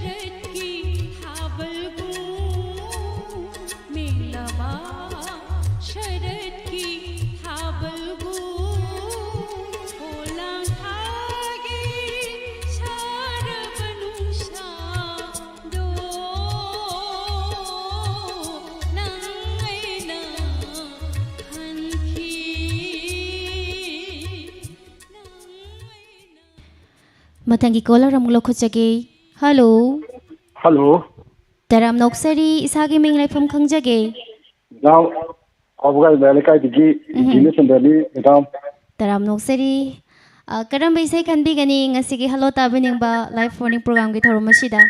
ꯁꯔꯠꯀꯤ ꯊꯥꯕꯜꯕꯨ ꯃꯦꯡꯂꯕ ꯁꯔꯠꯀꯤ ꯊꯥꯕꯜꯕꯨ ꯄꯣꯂꯥꯡ ꯊꯥꯒꯦ ꯁꯥꯔꯕ ꯅꯨꯡꯁꯥꯗꯣ ꯅꯪ ꯑꯩꯅ ꯈꯟꯈꯤ ꯅꯪ ꯑꯩꯅ ꯃꯊꯪꯒꯤ ꯀꯣꯂꯔ ꯑꯃꯨꯛ ꯂꯧꯈꯠꯆꯒꯦ꯫ ꯍꯜꯂꯣ꯫ ꯍꯜꯂꯣ꯫ ꯇꯔꯥꯝꯅ ꯑꯣꯛꯆꯔꯤ, ꯏꯁꯥꯒꯤ ꯃꯤꯡ ꯂꯩꯐꯝ ꯈꯪꯖꯒꯦ꯫ ꯃꯦꯗꯥꯝ, ꯋꯥꯕꯒꯥꯏ ꯃꯌꯥꯝ ꯂꯩꯀꯥꯏꯗꯒꯤ ꯎꯝꯍꯨꯝ꯫ ꯖꯤꯅꯦꯁ ꯆꯟꯗ꯭ꯔꯅꯤ, ꯃꯦꯗꯥꯝ꯫ ꯇꯔꯥꯝꯅ ꯑꯣꯛꯆꯔꯤ꯫ ꯑ, ꯀꯔꯝꯕ ꯏꯁꯩ ꯈꯟꯕꯤꯒꯅꯤ ꯉꯁꯤꯒꯤ ꯍꯜꯂꯣ ꯇꯥꯕꯤꯅꯤꯡꯕ ꯂꯥꯏꯚ ꯐꯣꯟ ꯏꯟ ꯄ꯭ꯔꯣꯒ꯭ꯔꯥꯝꯒꯤ ꯊꯧꯔꯝ ꯑꯁꯤꯗ?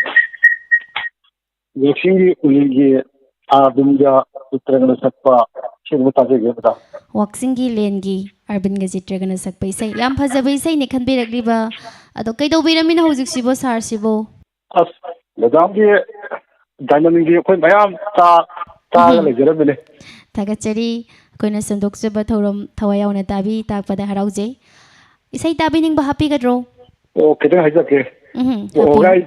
ꯌꯥꯛꯁꯤꯡꯒꯤ ꯎꯂꯦꯟꯒꯤ ꯑꯥꯔꯕꯤꯟꯒ ꯆꯤꯇ꯭ꯔꯒꯅ ꯁꯛꯄ ꯏꯁꯩ ꯑꯃ ꯇꯥꯖꯒꯦ, ꯃꯦꯗꯥꯝ꯫ ꯋꯥꯛꯆꯤꯡꯒꯤ ꯂꯦꯟꯒꯤ ꯑꯥꯔꯕꯤꯟꯒ ꯆꯤꯇ꯭ꯔꯒꯅ ꯁꯛꯄ ꯏꯁꯩ꯫ ꯌꯥꯝ ꯐꯖꯕ ꯏꯁꯩꯅꯦ ꯈꯟꯕꯤꯔꯛꯂꯤꯕ꯫ ꯑꯗꯣ ꯀꯩꯗꯧꯕꯤꯔꯝꯃꯤꯅꯣ ꯍꯧꯖꯤꯛꯁꯤꯕꯣ, ꯁꯥꯔꯁꯤꯕꯣ? ꯑꯁ, ꯃꯦꯗꯥꯝꯒꯤ ꯗꯥꯏꯅꯥꯃꯤꯛꯁꯤ ꯑꯩꯈꯣꯏ ꯃꯌꯥꯝ ꯇꯥ-, ꯇꯥꯔꯒ ꯎꯝ꯫ ꯂꯩꯖꯔꯝꯕꯅꯦ꯫ ꯊꯥꯒꯠꯆꯔꯤ꯫ ꯑꯩꯈꯣꯏꯅ ꯁꯟꯗꯣꯛꯆꯕ ꯊꯧꯔꯝ ꯊꯋꯥꯏ ꯌꯥꯎꯅ ꯇꯥꯕꯤ ꯇꯥꯛꯄꯗ ꯍꯔꯥꯎꯖꯩ꯫ ꯏꯁꯩ ꯇꯥꯕꯤꯅꯤꯡꯕ ꯍꯥꯞꯄꯤꯒꯗ꯭ꯔꯣ? ꯑꯣ, ꯈꯤꯇꯪ ꯍꯥꯏꯖꯔꯛꯀꯦ꯫ ꯎꯝ, ꯑꯣ, ꯍꯥꯞꯄꯤꯌꯨ꯫ ꯒꯥꯏ,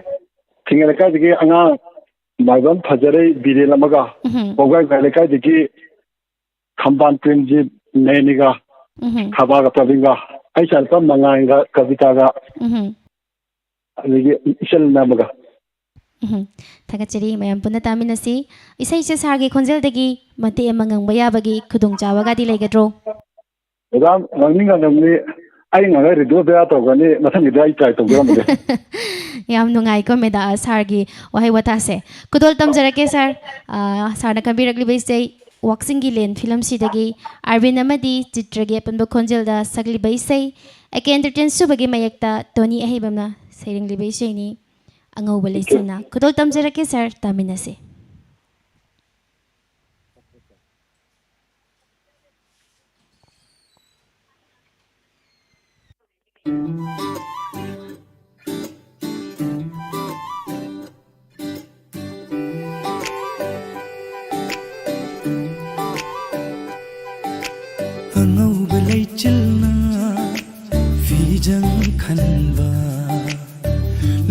ꯊꯤꯡꯉꯦ ꯂꯩꯀꯥꯏꯗꯒꯤ ꯑꯉꯥꯡ ꯃꯥꯏꯕꯝ ꯐꯖꯔꯩ ꯕꯤꯔꯦꯟ ꯑꯃꯒ, ꯎꯝ꯫ ꯄꯧꯒꯥꯏ ꯂꯩꯀꯥꯏꯗꯒꯤ ꯈꯝꯕꯥꯟ ꯄ꯭ꯔꯦꯝꯖꯤꯠ ꯅꯌꯅꯤꯒ, ꯎꯝ꯫ ꯊꯕꯥꯒ ꯄ꯭ꯔꯕꯤꯟꯒ, ꯑꯩ ꯏꯆꯥꯅꯨꯄꯥ ꯃꯉꯥꯜꯒ ꯀꯕꯤꯇꯥꯒ, ꯎꯝ꯫ ꯑꯗꯒꯤ ꯏꯆꯜ ꯑꯃꯒ꯫ ꯎꯝ꯫ ꯊꯥꯒꯠꯆꯔꯤ, ꯃꯌꯥꯝ ꯄꯨꯟꯅ ꯇꯥꯃꯤꯟꯅꯁꯤ꯫ ꯏꯁꯩꯁꯦ ꯁꯥꯔꯒꯤ ꯈꯣꯟꯖꯦꯜꯗꯒꯤ ꯃꯇꯦꯛ ꯑꯃ ꯉꯪꯕ ꯌꯥꯕꯒꯤ ꯈꯨꯗꯣꯡꯆꯥꯕꯒꯗꯤ ꯂꯩꯒꯗ꯭ꯔꯣ? ꯃꯦꯗꯥꯝ, ꯉꯪꯅꯤꯡ ꯉꯪꯅꯤꯡ ꯑꯩ ꯉꯪꯉ ꯔꯦꯗꯤꯑꯣ ꯕꯦꯔꯥ ꯇꯧꯒꯅꯤ, ꯃꯊꯪꯒꯤꯗꯤ ꯑꯩ ꯇ꯭ꯔꯥꯏ ꯇꯧꯖꯔꯝꯃꯒꯦ꯫ ꯌꯥꯝ ꯅꯨꯡꯉꯥꯏꯀꯣ ꯃꯦꯗꯥ, ꯁꯥꯔꯒꯤ ꯋꯥꯍꯩ ꯋꯥꯇꯥꯁꯦ꯫ ꯈꯨꯗꯣꯜ ꯇꯝꯖꯔꯛꯀꯦ ꯁꯥꯔ꯫ ꯑ, ꯁꯥꯔꯅ ꯈꯟꯕꯤꯔꯛꯂꯤꯕ ꯏꯁꯩ ꯋꯥꯛꯆꯤꯡꯒꯤ ꯂꯦꯟ ꯐꯤꯂꯝꯁꯤꯗꯒꯤ ꯑꯥꯔꯕꯤꯟ ꯑꯃꯗꯤ ꯆꯤꯇ꯭ꯔꯒꯤ ꯑꯄꯟꯕ ꯈꯣꯟꯖꯦꯜꯗ ꯁꯛꯂꯤꯕ ꯏꯁꯩ, ꯑꯦ ꯀꯦ ꯑꯦꯟꯇꯔꯇꯦꯟ ꯁꯨꯕꯒꯤ ꯃꯌꯦꯛꯇ ꯇꯣꯅꯤ ꯑꯍꯩꯕꯝꯅ ꯁꯩꯔꯦꯡꯂꯤꯕ ꯏꯁꯩꯅꯤ, ꯑꯉꯧꯕ ꯂꯩꯆꯤꯜꯅ꯫ ꯈꯨꯗꯣꯜ ꯇꯝꯖꯔꯛꯀꯦ ꯁꯥꯔ, ꯇꯥꯃꯤꯟꯅꯁꯤ꯫ ꯑꯉꯧꯕ ꯂꯩꯆꯤꯜꯅ ꯐꯤꯖꯪ ꯈꯟꯕ,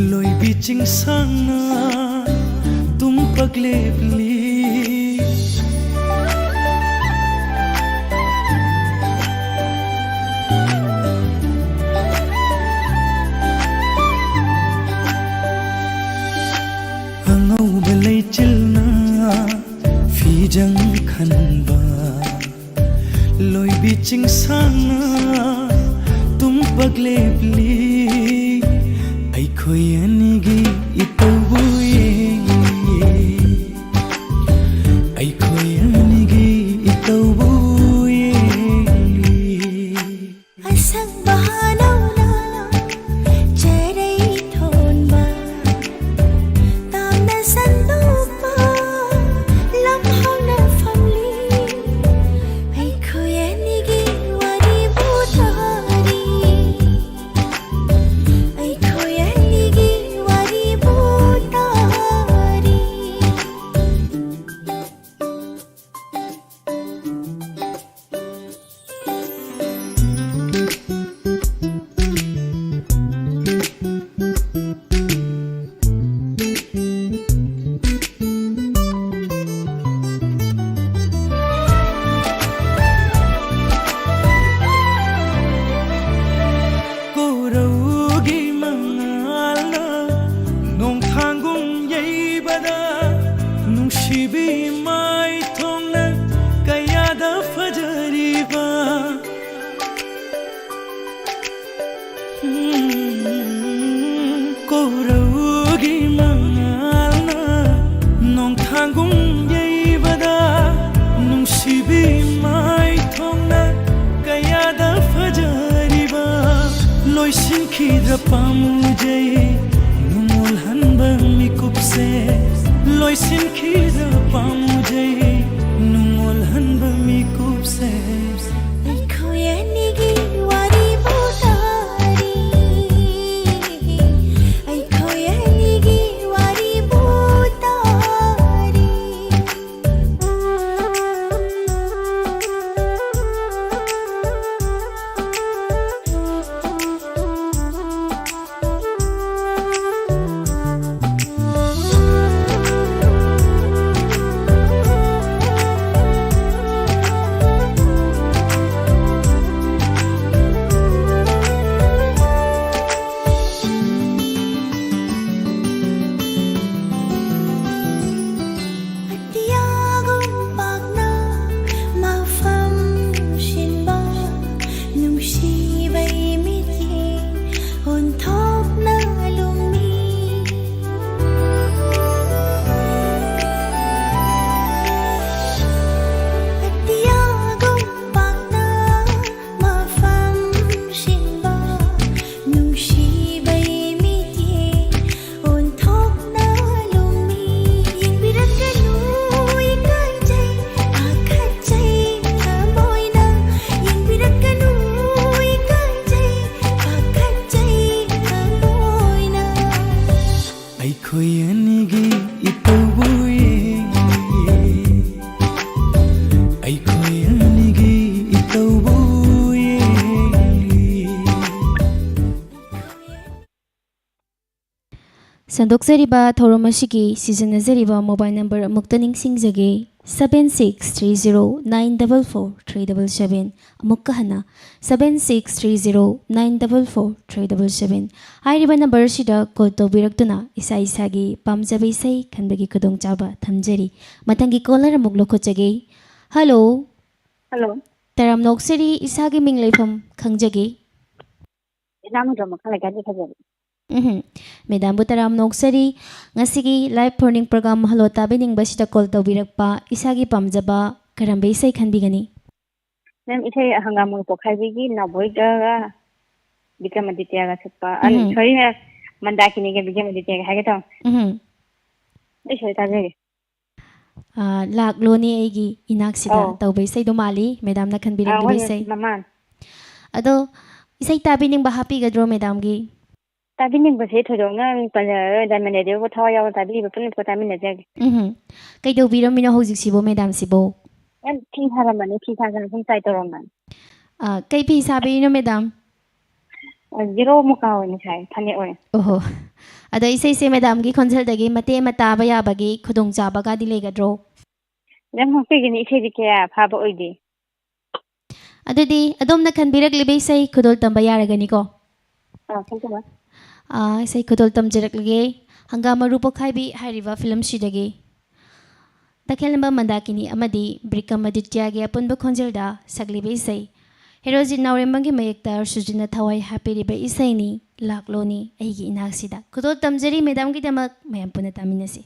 ꯂꯣꯏꯕꯤ ꯆꯤꯡꯁꯥ ꯁꯥꯡꯅ ꯇꯨꯝ ꯄꯛꯂꯦꯞꯂꯤ꯫ ꯑꯉꯧꯕ ꯂꯩꯆꯤꯜꯅ ꯐꯤꯖꯪ ꯈꯟꯕ, ꯂꯣꯏꯕꯤ ꯆꯤꯡꯁꯥꯡꯅ ꯇꯨꯝ ꯄꯛꯂꯦꯞꯂꯤ꯫ ꯑꯩꯈꯣꯏ ꯑꯅꯤꯒꯤ ꯏꯇꯧꯕꯨ ꯌꯦꯡꯂꯤ꯫ ꯑꯩꯈꯣꯏ ꯑꯅꯤꯒꯤ ꯏꯇꯧꯕꯨ ꯌꯦꯡꯂꯤ꯫ ꯑꯁꯪꯕ ꯍꯥꯅꯧꯅ ꯆꯔꯩ ꯊꯣꯟꯕ, ꯇꯥꯝꯅ ꯁꯟꯗꯣꯛꯄ ꯂꯝꯍꯥꯡꯅ ꯐꯝꯂꯤ꯫ ꯑꯩꯈꯣꯏ ꯑꯅꯤꯒꯤ ꯋꯥꯔꯤꯕꯨ ꯇꯥꯔꯤ꯫ ꯑꯩꯈꯣꯏ ꯑꯅꯤꯒꯤ ꯋꯥꯔꯤꯕꯨ ꯇꯥꯔꯤ꯫ ꯀꯣꯔꯧꯒꯤ ꯃꯉꯥꯜꯅ ꯅꯣꯡꯊꯥꯡꯒꯨꯝ ꯌꯩꯕꯗ, ꯅꯨꯡꯁꯤꯕꯤ ꯃꯥꯏꯊꯣꯡꯅ ꯀꯌꯥꯗ ꯐꯖꯔꯤꯕ꯫ ꯎꯝ, ꯀꯣꯔꯧꯒꯤ ꯃꯉꯥꯜꯅ ꯅꯣꯡꯊꯥꯡꯒꯨꯝ ꯌꯩꯕꯗ, ꯅꯨꯡꯁꯤꯕꯤ ꯃꯥꯏꯊꯣꯡꯅ ꯀꯌꯥꯗ ꯐꯖꯔꯤꯕ꯫ ꯂꯣꯏꯁꯤꯟꯈꯤꯗ꯭ꯔ ꯄꯥꯝꯖꯩ ꯅꯨꯡꯉꯣꯜꯍꯟꯕ ꯃꯤꯀꯨꯞꯁꯦ, ꯂꯣꯏꯁꯤꯟꯈꯤꯗ꯭ꯔ ꯄꯥꯝꯖꯩ ꯅꯨꯡꯉꯣꯜꯍꯟꯕ ꯃꯤꯀꯨꯞꯁꯦ꯫ ꯑꯩꯈꯣꯏ ꯑꯅꯤꯒꯤ ꯋꯥꯔꯤꯕꯨ ꯇꯥꯔꯤ꯫ ꯑꯩꯈꯣꯏ ꯑꯅꯤꯒꯤ ꯋꯥꯔꯤꯕꯨ ꯇꯥꯔꯤ꯫ ꯑꯅꯤꯒꯤ ꯏꯇꯧꯕꯨ ꯌꯦꯡꯂꯤ꯫ ꯑꯩꯈꯣꯏ ꯑꯅꯤꯒꯤ ꯏꯇꯧꯕꯨ ꯌꯦꯡꯂꯤ꯫ ꯁꯟꯗꯣꯛꯆꯔꯤꯕ ꯊꯧꯔꯝ ꯑꯁꯤꯒꯤ ꯁꯤꯖꯤꯟꯅꯖꯔꯤꯕ mobile number ꯑꯃꯨꯛꯇ ꯅꯤꯡꯁꯤꯡꯖꯒꯦ, seven six three zero nine double four three double seven꯫ ꯑꯃꯨꯛꯀ ꯍꯟꯅ, seven six three zero nine double four three double seven꯫ ꯍꯥꯏꯔꯤꯕ number ꯑꯁꯤꯗ call ꯇꯧꯕꯤꯔꯛꯇꯨꯅ ꯏꯁꯥ ꯏꯁꯥꯒꯤ ꯄꯥꯝꯖꯕ ꯏꯁꯩ ꯈꯟꯕꯒꯤ ꯈꯨꯗꯣꯡꯆꯥꯕ ꯊꯝꯖꯔꯤ꯫ ꯃꯊꯪꯒꯤ caller ꯑꯃꯨꯛ ꯂꯧꯈꯠꯆꯒꯦ꯫ Hello꯫ Hello꯫ ꯇꯔꯥꯝꯅ ꯑꯣꯛꯆꯔꯤ, ꯏꯁꯥꯒꯤ ꯃꯤꯡ ꯂꯩꯐꯝ ꯈꯪꯖꯒꯦ꯫ ꯏꯅꯥꯃꯨꯗ꯭ꯔ ꯃꯈꯥ ꯂꯩꯀꯥꯏꯗꯤ ꯐꯖꯕ꯫ ꯎꯝ꯫ Madamꯕꯨ ꯇꯔꯥꯝꯅ ꯑꯣꯛꯆꯔꯤ꯫ ꯉꯁꯤꯒꯤ live phone-in program Hello ꯇꯥꯕꯤꯅꯤꯡꯕꯁꯤꯗ call ꯇꯧꯕꯤꯔꯛꯄ, ꯏꯁꯥꯒꯤ ꯄꯥꯝꯖꯕ ꯀꯔꯝꯕ ꯏꯁꯩ ꯈꯟꯕꯤꯒꯅꯤ? Ma'am, ꯏꯁꯩ ꯍꯪꯒꯥꯝ ꯃꯔꯨ ꯄꯣꯛꯈꯥꯏꯕꯤꯒꯤ ꯅꯥꯎꯕꯣꯏꯒ ꯕꯤꯀ꯭ꯔꯃꯥꯗꯤꯇ꯭ꯌꯒ ꯁꯛꯄ, ꯑ, ꯎꯝ꯫ Sorry, ma'am, ꯃꯟꯗꯥꯀꯤꯅꯤꯒ ꯕꯤꯀ꯭ꯔꯃꯥꯗꯤꯇ꯭ꯌꯒ ꯍꯥꯏꯒꯦ ꯇꯧ꯫ ꯎꯝ꯫ ꯑꯩ ꯁꯣꯏ ꯇꯥꯖꯒꯦ꯫ ꯑ, ꯂꯥꯛꯂꯣꯅꯦ ꯑꯩꯒꯤ ꯏꯅꯥꯛꯁꯤꯗ ꯑꯧ꯫ ꯇꯧꯕ ꯏꯁꯩꯗꯣ ꯃꯥꯜꯂꯤ, madamꯅ ꯈꯟꯕꯤꯔꯛꯂꯤꯕ ꯑꯥ, ꯍꯣꯏ, ꯏꯁꯩ꯫ ꯃꯃꯥꯡ꯫ ꯑꯗꯣ ꯏꯁꯩ ꯇꯥꯕꯤꯅꯤꯡꯕ ꯍꯥꯞꯄꯤꯒꯗ꯭ꯔꯣ madamꯒꯤ? ꯇꯥꯕꯤꯅꯤꯡꯕꯁꯦ ꯊꯣꯏꯗꯣꯛꯅ ꯄꯟꯖꯔꯔꯣꯏ, Diamond Radio-ꯕꯨ ꯊꯋꯥꯏ ꯌꯥꯎꯅ ꯇꯥꯕꯤꯔꯤꯕ ꯄꯨꯝꯅꯃꯛꯄꯨ ꯇꯥꯃꯤꯟꯅꯖꯒꯦ꯫ ꯎꯝꯍꯨꯝ꯫ ꯀꯩꯗꯧꯕꯤꯔꯝꯃꯤꯅꯣ ꯍꯧꯖꯤꯛꯁꯤꯕꯨ madamꯁꯤꯕꯨ? ꯌꯥꯝ ꯐꯤ ꯁꯥꯔꯝꯕꯅꯤ, ꯐꯤ ꯁꯥꯗꯅ ꯁꯨꯝ ꯇ꯭ꯔꯥꯏ ꯇꯧꯔꯝꯕꯅꯤ꯫ ꯑ, ꯀꯩ ꯐꯤ ꯁꯥꯕꯤꯔꯤꯅꯣ madam? ꯑ, ꯖꯦꯔꯣ ꯃꯨꯀꯥ ꯑꯣꯏꯅ ꯁꯥꯏ, ꯐꯅꯦꯛ ꯑꯣꯏꯅ꯫ ꯑꯣꯍꯣ꯫ ꯑꯗꯣ ꯏꯁꯩꯁꯦ madamꯒꯤ ꯈꯣꯟꯖꯦꯜꯗꯒꯤ ꯃꯇꯦꯛ ꯑꯃ ꯇꯥꯕ ꯌꯥꯕꯒꯤ ꯈꯨꯗꯣꯡꯆꯥꯕꯒꯗꯤ ꯂꯩꯒꯗ꯭ꯔꯣ? Ma'am, ꯉꯥꯛꯄꯤꯒꯅꯤ, ꯏꯁꯩꯗꯤ ꯀꯌꯥ ꯐꯥꯕ ꯑꯣꯏꯗꯦ꯫ ꯑꯗꯨꯗꯤ ꯑꯗꯣꯝꯅ ꯈꯟꯕꯤꯔꯛꯂꯤꯕ ꯏꯁꯩ ꯈꯨꯗꯣꯜ ꯇꯝꯕ ꯌꯥꯔꯒꯅꯤꯀꯣ? ꯑꯥ, ꯈꯟꯖꯕ꯫ ꯑꯥ, ꯏꯁꯩ ꯈꯨꯗꯣꯜ ꯇꯝꯖꯔꯛꯂꯒꯦ꯫ ꯍꯪꯒꯥꯝ ꯃꯔꯨ ꯄꯣꯛꯈꯥꯏꯕꯤ ꯍꯥꯏꯔꯤꯕ ꯐꯤꯂꯝꯁꯤꯗꯒꯤ ꯇꯈꯦꯜꯂꯝꯕ ꯃꯟꯗꯥꯀꯤꯅꯤ ꯑꯃꯗꯤ ꯕ꯭ꯔꯤꯀꯃꯥꯗꯤꯇ꯭ꯌꯒꯤ ꯑꯄꯨꯟꯕ ꯈꯣꯟꯖꯦꯜꯗ ꯁꯛꯂꯤꯕ ꯏꯁꯩ꯫ ꯍꯦꯔꯣꯖꯤꯠ ꯅꯥꯎꯔꯦꯝꯕꯝꯒꯤ ꯃꯌꯦꯛꯇ ꯁꯨꯖꯤꯟꯅ ꯊꯋꯥꯏ ꯍꯥꯞꯄꯤꯔꯤꯕ ꯏꯁꯩꯅꯤ ꯂꯥꯛꯂꯣꯅꯤ ꯑꯩꯒꯤ ꯏꯅꯥꯛꯁꯤꯗ꯫ ꯈꯨꯗꯣꯜ ꯇꯝꯖꯔꯤ madamꯒꯤꯗꯃꯛ, ꯃꯌꯥꯝ ꯄꯨꯟꯅ ꯇꯥꯃꯤꯟꯅꯁꯤ꯫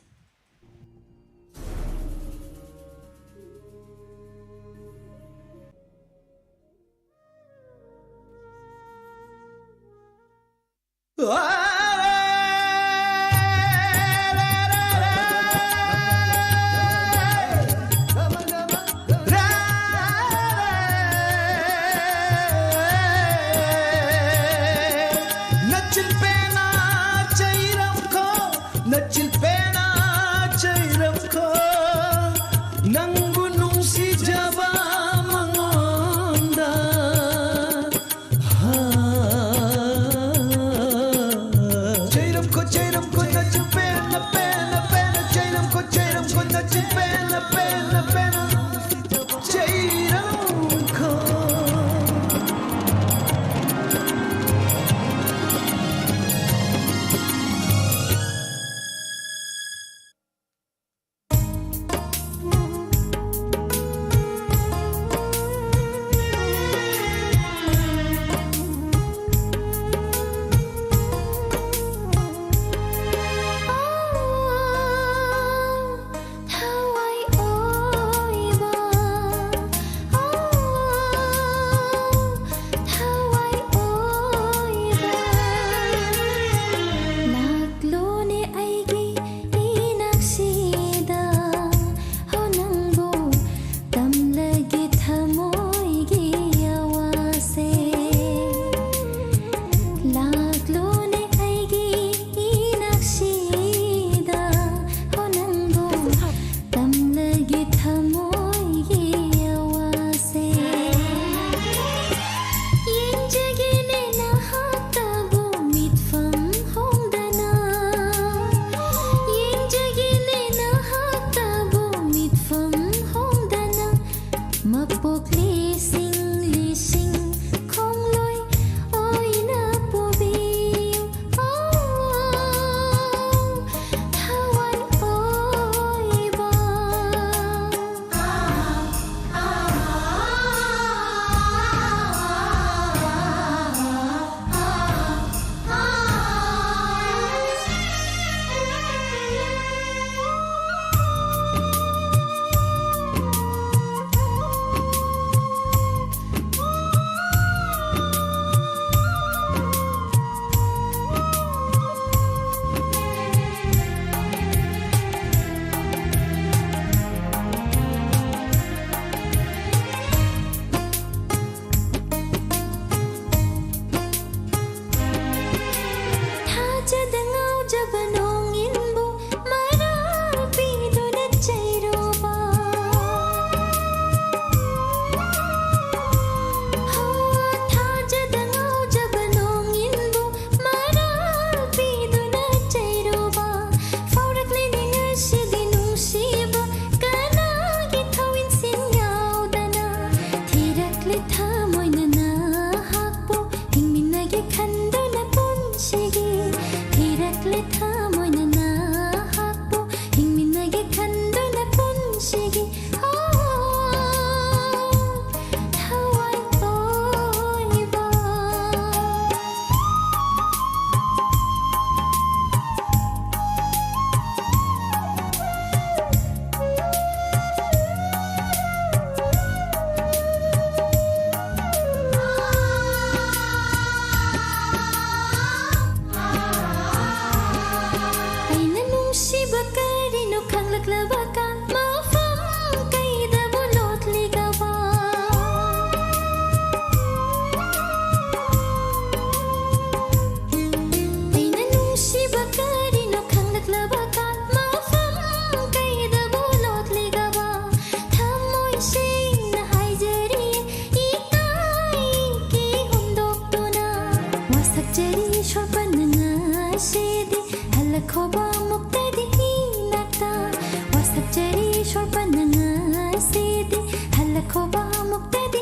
ꯈꯨꯕꯥꯛꯃꯨꯛꯇꯗꯤ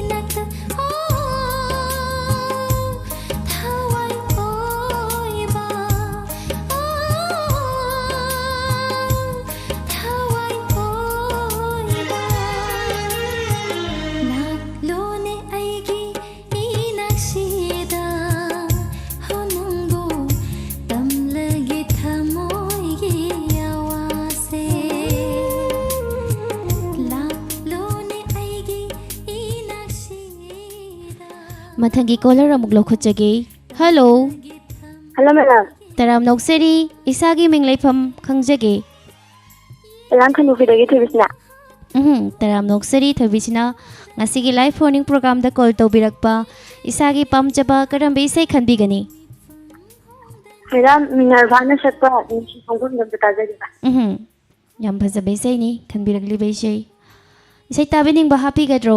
ꯏꯅꯛꯇ, ꯑꯣ, ꯊꯋꯥꯏ ꯑꯣꯏꯕ, ꯑꯣ, ꯊꯋꯥꯏ ꯑꯣꯏꯕ꯫ ꯂꯥꯛꯂꯣꯅꯦ ꯑꯩꯒꯤ ꯏꯅꯛꯁꯤꯗ, ꯍꯣ ꯅꯪꯕꯨ ꯇꯝꯂꯒꯦ ꯊꯃꯣꯏꯒꯤ ꯑꯋꯥꯁꯦ꯫ ꯂꯥꯛꯂꯣꯅꯦ ꯑꯩꯒꯤ ꯏꯅꯛꯁꯤꯗ꯫ ꯃꯊꯪꯒꯤ ꯀꯣꯂꯔ ꯑꯃꯨꯛ ꯂꯧꯈꯠꯆꯒꯦ꯫ ꯍꯜꯂꯣ꯫ Hello, madam. ꯇꯔꯥꯝꯅ ꯑꯣꯛꯆꯔꯤ꯫ ꯏꯁꯥꯒꯤ ꯃꯤꯡ ꯂꯩꯐꯝ ꯈꯪꯖꯒꯦ꯫ ꯃꯦꯗꯥꯝ, ꯈꯥꯏꯅꯨꯈꯤꯗꯒꯤ ꯊꯣꯏꯕꯤꯁꯅꯥ꯫ ꯎꯝ, ꯇꯔꯥꯝꯅ ꯑꯣꯛꯆꯔꯤ ꯊꯣꯏꯕꯤꯁꯅꯥ꯫ ꯉꯁꯤꯒꯤ ꯂꯥꯏꯐ ꯐꯣꯟ ꯏꯟ ꯄ꯭ꯔꯣꯒ꯭ꯔꯥꯝꯗ ꯀꯣꯜ ꯇꯧꯕꯤꯔꯛꯄ ꯏꯁꯥꯒꯤ ꯄꯥꯝꯖꯕ ꯀꯔꯝꯕ ꯏꯁꯩ ꯈꯟꯕꯤꯒꯅꯤ? ꯃꯦꯗꯥꯝ, ꯃꯤꯅꯔꯚꯥꯅ ꯁꯛꯄ ꯅꯨꯡꯁꯤ ꯈꯣꯡꯒꯨꯜꯗꯣ ꯑꯝꯇ ꯇꯥꯖꯒꯦꯕ꯫ ꯎꯝ, ꯌꯥꯝ ꯐꯖꯕ ꯏꯁꯩꯅꯤ ꯈꯟꯕꯤꯔꯛꯂꯤꯕ ꯏꯁꯩ꯫ ꯏꯁꯩ ꯇꯥꯕꯤꯅꯤꯡꯕ ꯍꯥꯞꯄꯤꯒꯗ꯭ꯔꯣ?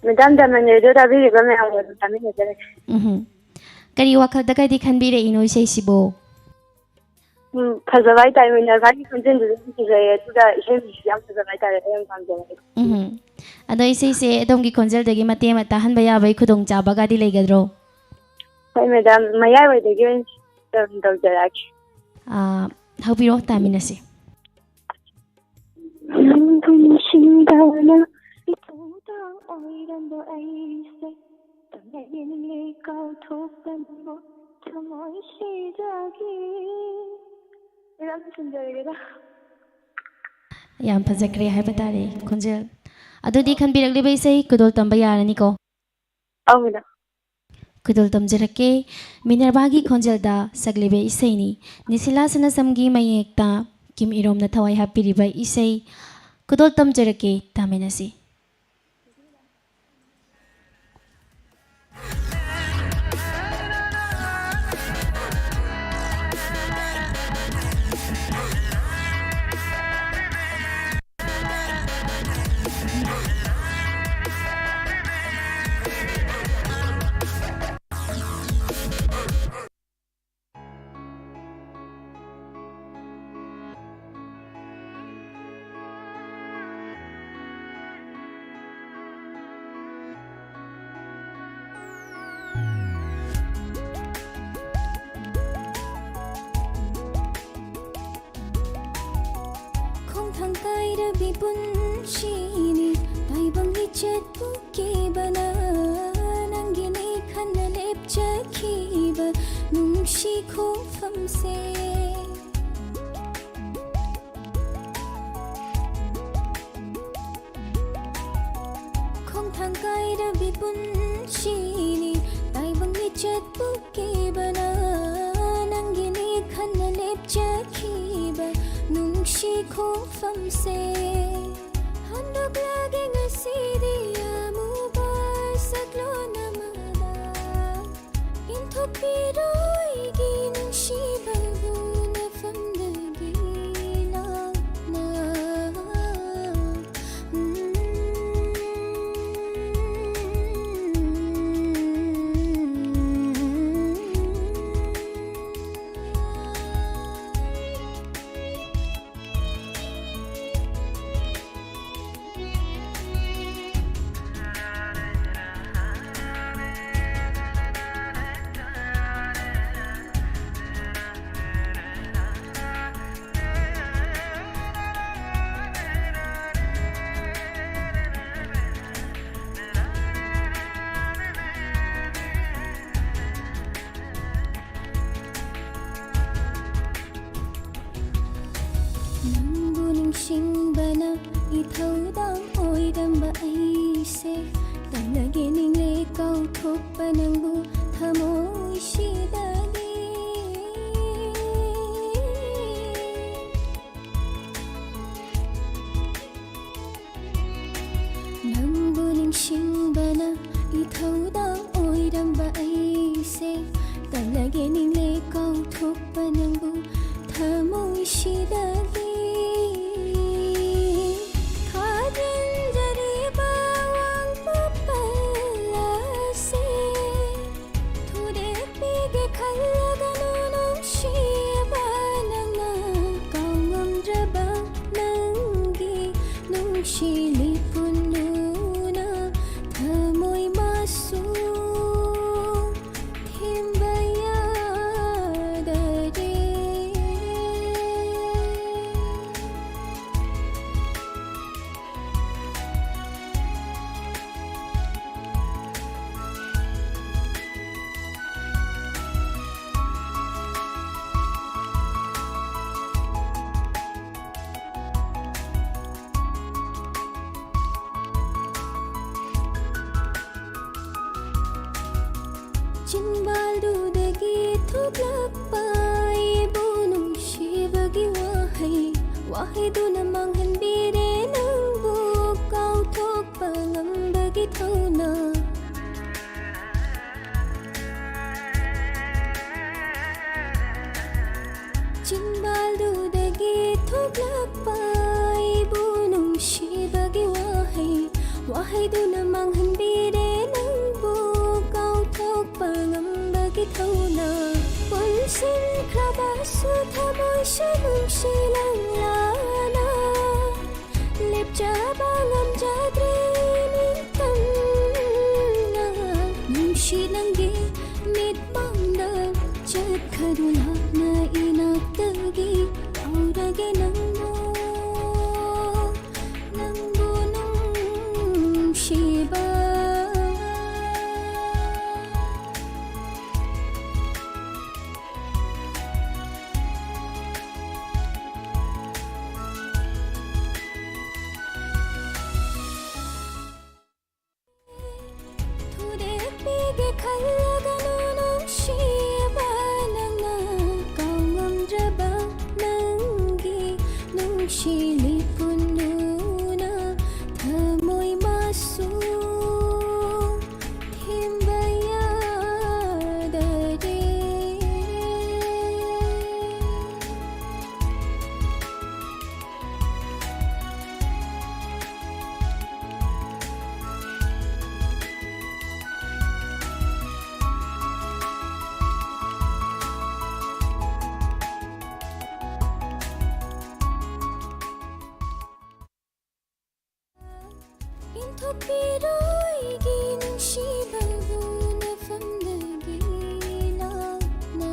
ꯃꯦꯗꯥꯝ, ꯗꯥꯏꯃꯟ ꯔꯦꯗꯤꯑꯣ ꯇꯥꯕꯤꯔꯤꯕ ꯃꯌꯥꯝꯒ ꯑꯗꯨꯝ ꯇꯥꯃꯤꯟꯅꯖꯔꯒꯦ꯫ ꯎꯝ, ꯀꯔꯤ ꯋꯥꯈꯜꯗꯒꯗꯤ ꯈꯟꯕꯤꯔꯛꯏꯅꯣ ꯏꯁꯩꯁꯤꯕꯨ? ꯎꯝ, ꯐꯖꯕ ꯍꯥꯏꯇꯥꯔꯦ, ꯃꯤꯅꯔꯚꯥꯒꯤ ꯈꯣꯟꯖꯦꯜꯗꯨꯁꯨ ꯌꯥꯝ ꯐꯖꯩꯌꯦ, ꯑꯗꯨꯒ ꯏꯁꯩꯁꯤꯁꯨ ꯌꯥꯝ ꯐꯖꯕ ꯍꯥꯏꯇꯥꯔꯦ, ꯑꯩ ꯌꯥꯝ ꯄꯥꯝꯖꯕ꯫ ꯎꯝ, ꯑꯗꯣ ꯏꯁꯩꯁꯦ ꯑꯗꯣꯝꯒꯤ ꯈꯣꯟꯖꯦꯜꯗꯒꯤ ꯃꯇꯦꯛ ꯑꯃ ꯇꯥꯍꯟꯕ ꯌꯥꯕꯒꯤ ꯈꯨꯗꯣꯡꯆꯥꯕꯒꯗꯤ ꯂꯩꯒꯗ꯭ꯔꯣ? ꯍꯣꯏ ꯃꯦꯗꯥꯝ, ꯃꯌꯥꯏꯋꯥꯏꯗꯒꯤ ꯑꯣꯏꯅ ꯇꯧ-, ꯇꯧꯖꯔꯛꯑꯒꯦ꯫ ꯑꯥ, ꯍꯧꯕꯤꯔꯣ, ꯇꯥꯃꯤꯟꯅꯁꯤ꯫ ꯅꯪꯕꯨ ꯅꯤꯡꯁꯤꯡꯗꯅ ꯏꯇꯣꯝꯇ ꯑꯣꯏꯔꯝꯕ ꯑꯩꯁꯦ ꯇꯝꯅꯔꯤꯅꯦ ꯀꯥꯎꯊꯣꯛꯇꯅꯕꯨ ꯊꯃꯣꯏ ꯁꯤꯖꯒꯦ꯫ ꯃꯦꯗꯥꯝ, ꯂꯣꯏꯁꯤꯟꯖꯔꯒꯦꯗ꯫ ꯌꯥꯝ ꯐꯖꯈ꯭ꯔꯦ ꯍꯥꯏꯕ ꯇꯥꯔꯦ ꯈꯣꯟꯖꯦꯜ꯫ ꯑꯗꯨꯗꯤ ꯈꯟꯕꯤꯔꯛꯂꯤꯕ ꯏꯁꯩ ꯈꯨꯗꯣꯜ ꯇꯝꯕ ꯌꯥꯔꯅꯤꯀꯣ? ꯑꯧ, ꯃꯦꯗꯥꯝ꯫ ꯈꯨꯗꯣꯜ ꯇꯝꯖꯔꯛꯀꯦ꯫ ꯃꯤꯅꯔꯚꯥꯒꯤ ꯈꯣꯟꯖꯦꯜꯗ ꯁꯛꯂꯤꯕ ꯏꯁꯩꯅꯤ꯫ ꯅꯤꯁꯤꯂꯥ ꯁꯅꯥꯁꯝꯒꯤ ꯃꯌꯦꯛꯇ ꯀꯤꯝ ꯏꯔꯣꯝꯅ ꯊꯋꯥꯏ ꯍꯥꯞꯄꯤꯔꯤꯕ ꯏꯁꯩ ꯈꯨꯗꯣꯜ ꯇꯝꯖꯔꯛꯀꯦ, ꯇꯥꯃꯤꯟꯅꯁꯤ꯫ ꯀꯥꯏꯔꯕꯤ ꯄꯨꯟꯁꯤꯅꯤ ꯇꯥꯏꯕꯪꯒꯤ ꯆꯠꯄꯨꯈꯤꯕꯅ ꯅꯪꯒꯤꯅꯤ ꯈꯟꯅ ꯂꯦꯞꯆꯈꯤꯕ ꯅꯨꯡꯁꯤ ꯈꯣꯡꯐꯝꯁꯦ꯫ ꯈꯣꯡꯊꯥꯡ ꯀꯥꯏꯔꯕꯤ ꯄꯨꯟꯁꯤꯅꯤ ꯇꯥꯏꯕꯪꯒꯤ ꯆꯠꯄꯨꯈꯤꯕꯅ ꯅꯪꯒꯤꯅꯤ ꯈꯟꯅ ꯂꯦꯞꯆꯈꯤꯕ ꯅꯨꯡꯁꯤ ꯈꯣꯡꯐꯝꯁꯦ꯫ ꯍꯟꯗꯣꯛꯂꯒꯦ ꯉꯁꯤꯗꯤ ꯑꯃꯨꯕ ꯁꯛꯂꯣꯟ ꯑꯃꯗ ꯏꯟꯊꯣꯛꯄꯤꯔꯣꯏꯒꯤ ꯅꯨꯡꯁꯤꯕꯕꯨ ꯅꯐꯝꯗꯒꯤ ꯂꯥꯞꯅ꯫ ꯅꯪꯕꯨ ꯅꯤꯡꯁꯤꯡꯕꯅ ꯏꯊꯧꯗꯥꯡ ꯑꯣꯏꯔꯝꯕ ꯑꯩꯁꯦ ꯇꯜꯂꯒꯦ ꯅꯤꯡꯂꯦ ꯀꯥꯎꯊꯣꯛꯄ ꯅꯪꯕꯨ ꯊꯃꯣꯏꯁꯤꯗꯒꯤ꯫ ꯅꯪꯕꯨ ꯅꯤꯡꯁꯤꯡꯕꯅ ꯏꯊꯧꯗꯥꯡ ꯑꯣꯏꯔꯝꯕ ꯑꯩꯁꯦ ꯇꯜꯂꯒꯦ ꯅꯤꯡꯂꯦ ꯀꯥꯎꯊꯣꯛꯄ ꯅꯪꯕꯨ ꯊꯃꯣꯏꯁꯤꯗꯒꯤ꯫ ꯊꯥꯖꯤꯟꯖꯔꯤꯕ ꯋꯥꯡꯄꯥꯄꯜ ꯑꯁꯤ ꯊꯨꯗꯦꯛꯄꯤꯒꯦ ꯈꯜꯂꯒꯅꯨ ꯅꯨꯡꯁꯤꯕ ꯅꯪꯅ ꯀꯥꯎꯉꯝꯗ꯭ꯔꯕ ꯅꯪꯒꯤ ꯅꯨꯡꯁꯤ ꯂꯤꯄꯨꯟꯗꯨꯅ ꯊꯃꯣꯏ ꯊꯣꯛꯂꯛꯄ ꯑꯩꯕꯨ ꯅꯨꯡꯁꯤꯕꯒꯤ ꯋꯥꯍꯩ, ꯋꯥꯍꯩꯗꯨꯅ ꯃꯥꯡꯍꯟꯕꯤꯔꯦ ꯅꯪꯕꯨ ꯀꯥꯎꯊꯣꯛꯄ ꯉꯝꯕꯒꯤ ꯊꯧꯅꯥ꯫ ꯆꯤꯟꯕꯥꯜꯗꯨꯗꯒꯤ ꯊꯣꯛꯂꯛꯄ ꯑꯩꯕꯨ ꯅꯨꯡꯁꯤꯕꯒꯤ ꯋꯥꯍꯩ, ꯋꯥꯍꯩꯗꯨꯅ ꯃꯥꯡꯍꯟꯕꯤꯔꯦ ꯅꯪꯕꯨ ꯀꯥꯎꯊꯣꯛꯄ ꯉꯝꯕꯒꯤ ꯊꯧꯅꯥ꯫ ꯄꯨꯟꯁꯤꯟꯈ꯭ꯔꯕꯁꯨ ꯊꯃꯣꯏꯁꯨ ꯅꯨꯡꯁꯤ ꯂꯪꯂꯥꯅ ꯂꯦꯞꯆꯕ ꯉꯝꯖꯗ꯭ꯔꯦ ꯅꯤꯡꯇꯝꯅ꯫ ꯅꯨꯡꯁꯤ ꯅꯪꯒꯤ ꯃꯤꯠꯃꯥꯡꯗ ꯆꯠꯈ꯭ꯔꯗꯨ ꯂꯥꯞꯅ ꯏꯅꯥꯛꯇꯒꯤ ꯀꯥꯎꯔꯒꯦ ꯅꯪꯕꯨ, ꯅꯪꯕꯨ ꯅꯨꯡꯁꯤꯕ꯫ ꯊꯨꯗꯦꯛꯄꯤꯒꯦ ꯈꯜꯂꯒꯅꯨ ꯅꯨꯡꯁꯤꯕ ꯅꯪꯅ, ꯀꯥꯎꯉꯝꯗ꯭ꯔꯕ ꯅꯪꯒꯤ ꯅꯨꯡꯁꯤ ꯂꯤꯛꯄꯨꯟꯗꯨꯅ ꯊꯃꯣꯏ ꯃꯥꯁꯨ ꯊꯦꯝꯕ ꯌꯥꯗꯔꯦ꯫ ꯏꯟꯊꯣꯛꯄꯤꯔꯣꯏꯒꯤ ꯅꯨꯡꯁꯤꯕꯕꯨ ꯅꯐꯝꯗꯒꯤ ꯂꯥꯞꯅ꯫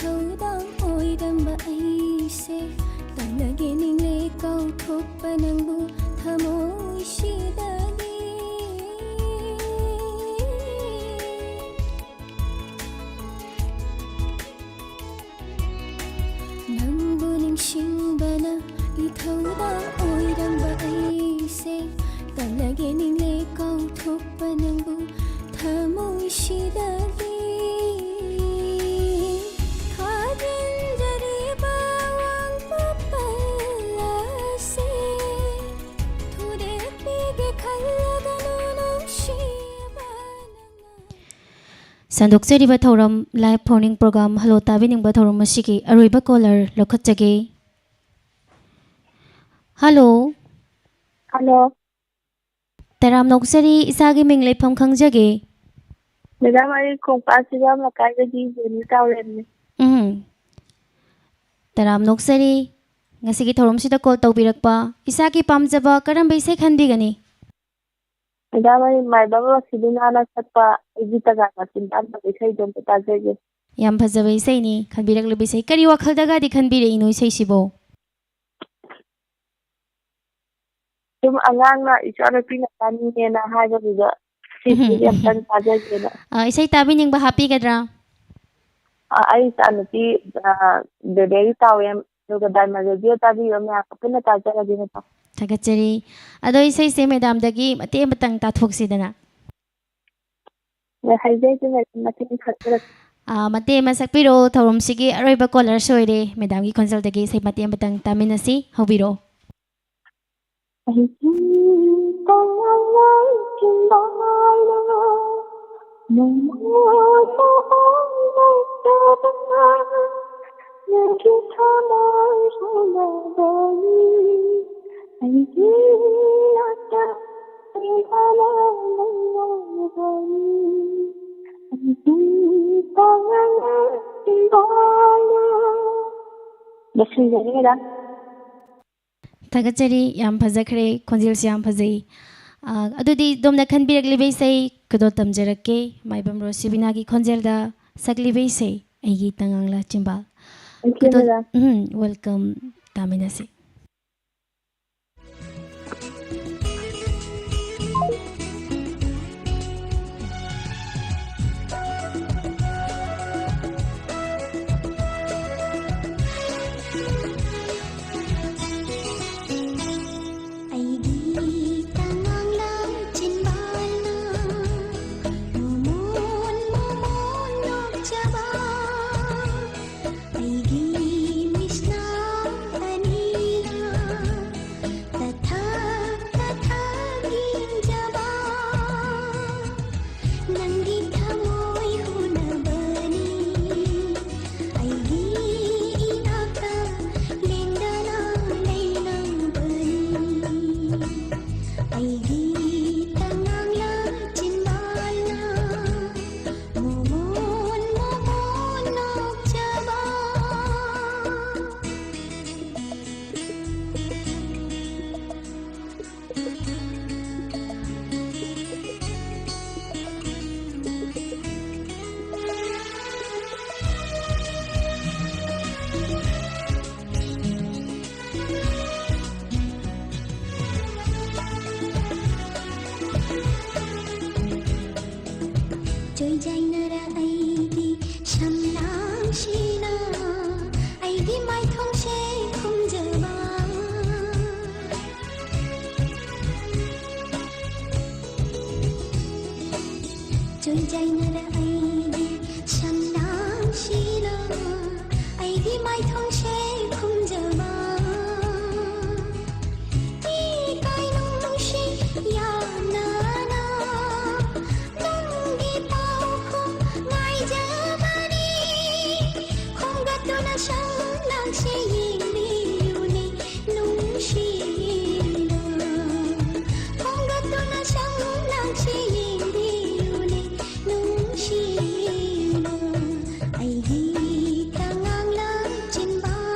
ꯊꯧꯗꯥꯡ ꯑꯣꯏꯔꯝꯕ ꯑꯩꯁꯦ ꯇꯝꯅꯒꯦ ꯅꯤꯡꯂꯦ ꯀꯥꯎꯊꯣꯛꯄ ꯅꯪꯕꯨ ꯊꯃꯣꯏꯁꯤꯗꯒꯤ꯫ ꯅꯪꯕꯨ ꯅꯤꯡꯁꯤꯡꯕꯅ ꯏꯊꯧꯗꯥꯡ ꯑꯣꯏꯔꯝꯕ ꯑꯩꯁꯦ ꯇꯝꯅꯒꯦ ꯅꯤꯡꯂꯦ ꯀꯥꯎꯊꯣꯛꯄ ꯅꯪꯕꯨ ꯊꯃꯣꯏꯁꯤꯗꯒꯤ꯫ ꯊꯥꯖꯤꯟꯖꯔꯤꯕ ꯋꯥꯡꯃ ꯄꯜꯂꯁꯦ ꯊꯨꯗꯦꯛꯄꯤꯒꯦ ꯈꯜꯂꯒꯅꯨ ꯅꯨꯡꯁꯤꯕ ꯅꯪꯅ꯫ ꯁꯟꯗꯣꯛꯆꯔꯤꯕ ꯊꯧꯔꯝ live phone-in program Hello ꯇꯥꯕꯤꯅꯤꯡꯕ ꯊꯧꯔꯝ ꯑꯁꯤꯒꯤ ꯑꯔꯣꯏꯕ caller ꯂꯧꯈꯠꯆꯒꯦ꯫ Hello꯫ Hello꯫ ꯇꯔꯥꯝꯅ ꯑꯣꯛꯆꯔꯤ, ꯏꯁꯥꯒꯤ ꯃꯤꯡ ꯂꯩꯐꯝ ꯈꯪꯖꯒꯦ? Madam, ꯑꯩ ꯈꯣꯡꯄꯥꯛ ꯁꯤꯒꯥꯝ ꯂꯩꯀꯥꯏꯗꯒꯤ ꯖꯦꯅꯤ ꯇꯥꯎꯔꯦꯝꯅꯤ꯫ ꯎꯝ꯫ ꯇꯔꯥꯝꯅ ꯑꯣꯛꯆꯔꯤ, ꯉꯁꯤꯒꯤ ꯊꯧꯔꯝꯁꯤꯗ call ꯇꯧꯕꯤꯔꯛꯄ꯫ ꯏꯁꯥꯒꯤ ꯄꯥꯝꯖꯕ ꯀꯔꯝꯕ ꯏꯁꯩ ꯈꯟꯕꯤꯒꯅꯤ? Madam, ꯑꯩ ꯃꯥꯏꯕꯝ ꯔꯣꯁꯤꯕꯤꯅꯥꯅ ꯁꯛꯄ ꯑꯩꯒꯤ ꯇꯒꯥ ꯃꯆꯤꯟ ꯄꯥꯟꯗꯕ ꯏꯁꯩꯗꯣ ꯑꯝꯇ ꯇꯥꯖꯒꯦ꯫ ꯌꯥꯝ ꯐꯖꯕ ꯏꯁꯩꯅꯤ꯫ ꯈꯟꯕꯤꯔꯛꯂꯤꯕ ꯏꯁꯩ ꯀꯔꯤ ꯋꯥꯈꯜꯗꯒꯗꯤ ꯈꯟꯕꯤꯔꯛꯏꯅꯣ ꯏꯁꯩꯁꯤꯕꯣ? ꯁꯨꯝ ꯑꯉꯥꯡꯅ ꯏꯆꯥꯅꯨꯄꯤꯅ ꯇꯥꯅꯤꯡꯉꯦꯅ ꯍꯥꯏꯕꯗꯨꯗ ꯁꯤꯁꯤꯗꯤ ꯎꯝ꯫ ꯑꯝꯇꯪ ꯇꯥꯖꯒꯦꯅ꯫ ꯑ, ꯏꯁꯩ ꯇꯥꯕꯤꯅꯤꯡꯕ ꯍꯥꯞꯄꯤꯒꯗ꯭ꯔꯥ? ꯑ, ꯑꯩ ꯏꯆꯥꯅꯨꯄꯤ, ꯑ, ꯕꯦꯕꯦꯔꯤ ꯇꯥꯎꯋꯦ, ꯑꯗꯨꯒ Diamond Radio ꯇꯥꯕꯤꯕ ꯃꯌꯥꯝ ꯄꯨꯟꯅ ꯇꯥꯖꯔꯒꯦ, ꯃꯦꯗꯥꯝ꯫ ꯊꯥꯒꯠꯆꯔꯤ꯫ ꯑꯗꯣ ꯏꯁꯩꯁꯦ ꯃꯦꯗꯥꯝꯗꯒꯤ ꯃꯇꯦꯛ ꯑꯃꯇꯪ ꯇꯥꯊꯣꯛꯁꯤꯗꯅ꯫ ꯍꯣꯏ, ꯍꯩꯖꯩ, ꯑꯗꯨꯅ ꯃꯇꯦꯛ ꯑꯃ ꯁꯛꯆꯔꯛꯀꯦ꯫ ꯑ, ꯃꯇꯦꯛ ꯑꯃ ꯁꯛꯄꯤꯔꯛꯑꯣ, ꯊꯧꯔꯝꯁꯤꯒꯤ ꯑꯔꯣꯏꯕ caller ꯑꯣꯏꯔꯦ꯫ ꯃꯦꯗꯥꯝꯒꯤ ꯈꯣꯟꯖꯦꯜꯗꯒꯤ ꯏꯁꯩ ꯃꯇꯦꯛ ꯑꯃꯇꯪ ꯇꯥꯃꯤꯟꯅꯁꯤ, ꯍꯧꯕꯤꯔꯛꯑꯣ꯫ ꯑꯩꯒꯤ ꯇꯉꯥꯏ ꯆꯤꯡꯕ ꯅꯣꯡꯃ ꯑꯣꯏꯅ ꯇꯥꯕꯅ ꯅꯪꯒꯤ ꯊꯃꯣꯏ ꯍꯨꯅꯕꯅꯤ꯫ ꯑꯩꯒꯤ ꯅꯥꯛꯇ ꯂꯩꯕꯅ ꯂꯩꯔꯕꯅꯤ꯫ ꯑꯩꯒꯤ ꯇꯉꯥꯏ ꯆꯤꯡꯕꯅ꯫ ꯂꯣꯏꯁꯤꯟꯖꯔꯦ, ꯃꯦꯗꯥꯝ꯫ ꯊꯥꯒꯠꯆꯔꯤ, ꯌꯥꯝ ꯐꯖꯈ꯭ꯔꯦ, ꯈꯣꯟꯖꯦꯜꯁꯨ ꯌꯥꯝ ꯐꯖꯩ꯫ ꯑ, ꯑꯗꯨꯗꯤ ꯑꯗꯣꯝꯅ ꯈꯟꯕꯤꯔꯛꯂꯤꯕ ꯏꯁꯩ ꯈꯨꯗꯣꯜ ꯇꯝꯖꯔꯛꯀꯦ, ꯃꯥꯏꯕꯝ ꯔꯣꯁꯤꯕꯤꯅꯥꯒꯤ ꯈꯣꯟꯖꯦꯜꯗ ꯁꯛꯂꯤꯕ ꯏꯁꯩ꯫ ꯑꯩꯒꯤ ꯇꯉꯥꯡꯂ ꯆꯤꯝꯕꯥꯜ꯫ Thank you, madam. Um, welcome꯫ ꯇꯥꯃꯤꯟꯅꯁꯤ꯫ ꯑꯩꯒꯤ ꯇꯉꯥꯡꯂ ꯆꯤꯟꯕꯥꯜꯅ ꯃꯣꯃꯣꯟ ꯃꯣꯃꯣꯟ ꯅꯣꯛꯆꯕ, ꯑꯩꯒꯤ ꯃꯤꯠꯁꯅ ꯑꯅꯤꯔꯛ ꯇꯊꯛ ꯇꯊꯛ ꯌꯦꯡꯖꯕ, ꯅꯪꯒꯤ ꯊꯃꯣꯏ ꯍꯨꯅꯕꯅꯤ, ꯑꯩꯒꯤ ꯏꯅꯥꯛꯇ ꯂꯦꯡꯗꯅ ꯂꯩꯅꯕꯅꯤ꯫ ꯑꯩꯒꯤ ꯇꯉꯥꯡꯂ ꯆꯤꯟꯕꯥꯜꯅ ꯃꯣꯃꯣꯟ ꯃꯣꯃꯣꯟ ꯅꯣꯛꯆꯕ꯫ ꯆꯣꯏꯖꯥꯏꯅꯔ ꯑꯩꯒꯤ ꯁꯝꯂꯥꯡꯁꯤꯅ ꯑꯩꯒꯤ ꯃꯥꯏꯊꯣꯡꯁꯦ ꯈꯨꯝꯖꯕ꯫ ꯆꯣꯏꯖꯥꯏꯅꯔ ꯑꯩꯒꯤ ꯁꯝꯂꯥꯡꯁꯤꯅ ꯑꯩꯒꯤ ꯃꯥꯏꯊꯣꯡꯁꯦ ꯈꯨꯝꯖꯕ꯫ ꯏꯀꯥꯏ ꯅꯨꯡꯁꯤ ꯌꯥꯝꯅꯅ ꯅꯪꯒꯤ ꯄꯥꯎꯈꯨꯝ ꯉꯥꯏꯖꯕꯅꯤ꯫ ꯈꯣꯝꯒꯠꯇꯨꯅ ꯁꯝꯂꯥꯡꯁꯦ ꯌꯦꯡꯕꯤꯌꯨꯅꯦ ꯅꯨꯡꯁꯤꯅ꯫ ꯈꯣꯝꯒꯠꯇꯨꯅ ꯁꯝꯂꯥꯡꯁꯦ ꯌꯦꯡꯕꯤꯌꯨꯅꯦ ꯅꯨꯡꯁꯤꯅ꯫ ꯑꯩꯒꯤ ꯇꯉꯥꯡꯂ ꯆꯤꯟꯕꯥꯜ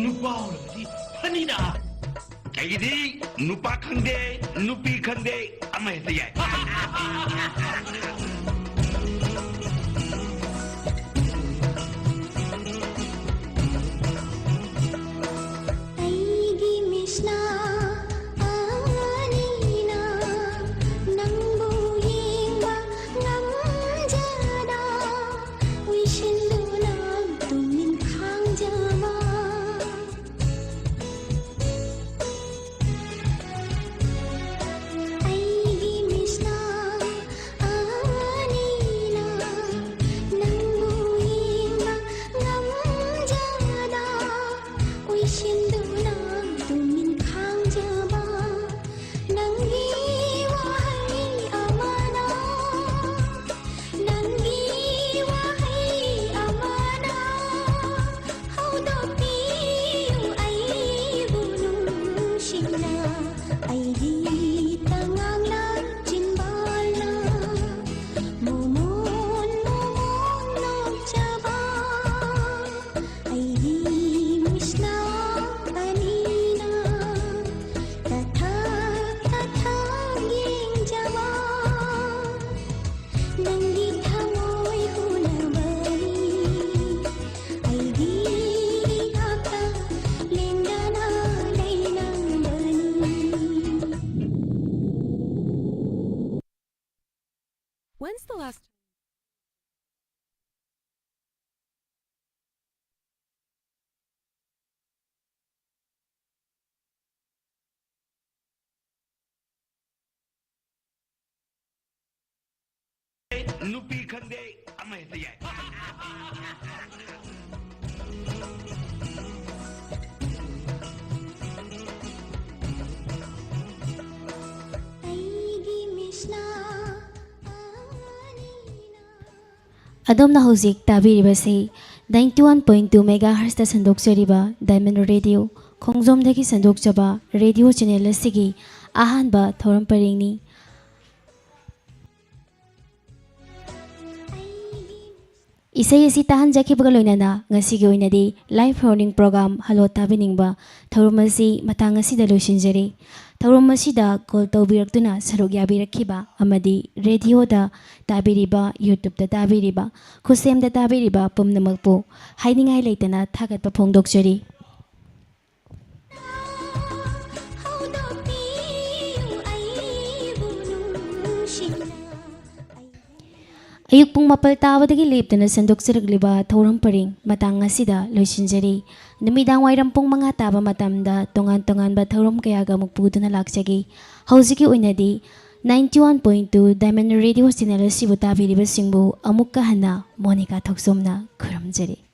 ꯅꯨꯄꯥ ꯑꯣꯏꯔꯒꯗꯤ ꯐꯅꯤꯗ꯫ ꯑꯩꯒꯤꯗꯤ ꯅꯨꯄꯥ ꯈꯪꯗꯦ, ꯅꯨꯄꯤ ꯈꯪꯗꯦ, ꯑꯃ ꯍꯦꯛꯇ ꯌꯥꯏ꯫ ꯑꯩꯒꯤ ꯃꯤꯁꯅ ꯑꯅꯤꯅ ꯅꯪꯕꯨ ꯌꯦꯡꯕ ꯉꯝꯖꯗ ꯎꯏꯁꯤꯟꯗꯨꯅ ꯇꯨꯃꯤꯟ ꯈꯥꯡꯖꯕ꯫ ꯑꯩꯒꯤ ꯃꯤꯁꯅ ꯑꯅꯤꯅ ꯅꯪꯕꯨ ꯌꯦꯡꯕ ꯉꯝꯖꯗ ꯎꯏꯁꯤꯟꯗꯨꯅ ꯇꯨꯃꯤꯟ ꯈꯥꯡꯖꯕ꯫ ꯅꯪꯒꯤ ꯋꯥꯍꯩ ꯑꯃꯅ, ꯅꯪꯒꯤ ꯋꯥꯍꯩ ꯑꯃꯅ ꯍꯧꯗꯣꯛꯄꯤꯌꯨ ꯑꯩꯕꯨ ꯅꯨꯡꯁꯤꯅ꯫ ꯑꯩꯒꯤ ꯇꯉꯥꯡꯅ ꯆꯤꯟꯕꯥꯜꯅ ꯃꯣꯃꯣꯟ ꯃꯣꯃꯣꯟ ꯅꯣꯛꯆꯕ꯫ ꯑꯩꯒꯤ ꯃꯤꯁꯅ ꯑꯅꯤꯅ ꯇꯊꯛ ꯇꯊꯛ ꯌꯦꯡꯖꯕ꯫ ꯅꯪꯒꯤ ꯊꯃꯣꯏ ꯍꯨꯅꯕꯅꯤ ꯑꯩꯒꯤ ꯏꯅꯥꯛꯇ ꯂꯦꯡꯗꯅ ꯂꯩꯅꯕꯅꯤ꯫ When's the last time? ꯅꯨꯄꯤ ꯈꯪꯗꯦ, ꯑꯃ ꯍꯦꯛꯇ ꯌꯥꯏ꯫ ꯑꯩꯒꯤ ꯃꯤꯁꯅ ꯑꯅꯤꯅ ꯑꯗꯣꯝꯅ ꯍꯧꯖꯤꯛ ꯇꯥꯕꯤꯔꯤꯕꯁꯤ ninety one point two megahertzꯇ ꯁꯟꯗꯣꯛꯆꯔꯤꯕ Diamond Radio, ꯈꯣꯡꯖꯣꯝꯗꯒꯤ ꯁꯟꯗꯣꯛꯆꯕ ꯔꯦꯗꯤꯑꯣ ꯆꯦꯅꯦꯜ ꯑꯁꯤꯒꯤ ꯑꯍꯥꯟꯕ ꯊꯧꯔꯝ ꯄꯔꯦꯡꯅꯤ꯫ ꯏꯁꯩ ꯑꯁꯤ ꯇꯥꯍꯟꯖꯈꯤꯕꯒ ꯂꯣꯏꯅꯅ ꯉꯁꯤꯒꯤ ꯑꯣꯏꯅꯗꯤ live phone-in program Hello ꯇꯥꯕꯤꯅꯤꯡꯕ ꯊꯧꯔꯝ ꯑꯁꯤ ꯃꯇꯥꯡ ꯑꯁꯤꯗ ꯂꯣꯏꯁꯤꯟꯖꯔꯤ꯫ ꯊꯧꯔꯝ ꯑꯁꯤꯗ call ꯇꯧꯕꯤꯔꯛꯇꯨꯅ ꯁꯔꯨꯛ ꯌꯥꯕꯤꯔꯛꯈꯤꯕ ꯑꯃꯗꯤ radio-ꯗ ꯇꯥꯕꯤꯔꯤꯕ, YouTube-ꯇ ꯇꯥꯕꯤꯔꯤꯕ, ꯈꯨꯠꯁꯦꯝꯗ ꯇꯥꯕꯤꯔꯤꯕ ꯄꯨꯝꯅꯃꯛꯄꯨ ꯍꯥꯏꯅꯤꯡꯉꯥꯏ ꯂꯩꯇꯅ ꯊꯥꯒꯠꯄ ꯐꯣꯡꯗꯣꯛꯆꯔꯤ꯫ ꯑꯌꯨꯛ ꯄꯨꯡ ꯃꯥꯄꯜ ꯇꯥꯕꯗꯒꯤ ꯂꯦꯞꯇꯅ ꯁꯟꯗꯣꯛꯆꯔꯛꯂꯤꯕ ꯊꯧꯔꯝ ꯄꯔꯤꯡ ꯃꯇꯥꯡ ꯑꯁꯤꯗ ꯂꯣꯏꯁꯤꯟꯖꯔꯤ꯫ ꯅꯨꯃꯤꯗꯥꯡ ꯋꯥꯏꯔꯝ ꯄꯨꯡ ꯃꯉꯥ ꯇꯥꯕ ꯃꯇꯝꯗ ꯇꯣꯉꯥꯟ ꯇꯣꯉꯥꯟꯕ ꯊꯧꯔꯝ ꯀꯌꯥꯒ ꯑꯃꯨꯛ ꯄꯨꯗꯨꯅ ꯂꯥꯛꯆꯒꯦ꯫ ꯍꯧꯖꯤꯛꯀꯤ ꯑꯣꯏꯅꯗꯤ ninety one point two Diamond Radio channel ꯑꯁꯤꯕꯨ ꯇꯥꯕꯤꯔꯤꯕꯁꯤꯡꯕꯨ ꯑꯃꯨꯛꯀ ꯍꯟꯅ ꯃꯣꯅꯤꯀꯥ ꯊꯣꯛꯆꯣꯝꯅ ꯈꯨꯔꯨꯝꯖꯔꯤ꯫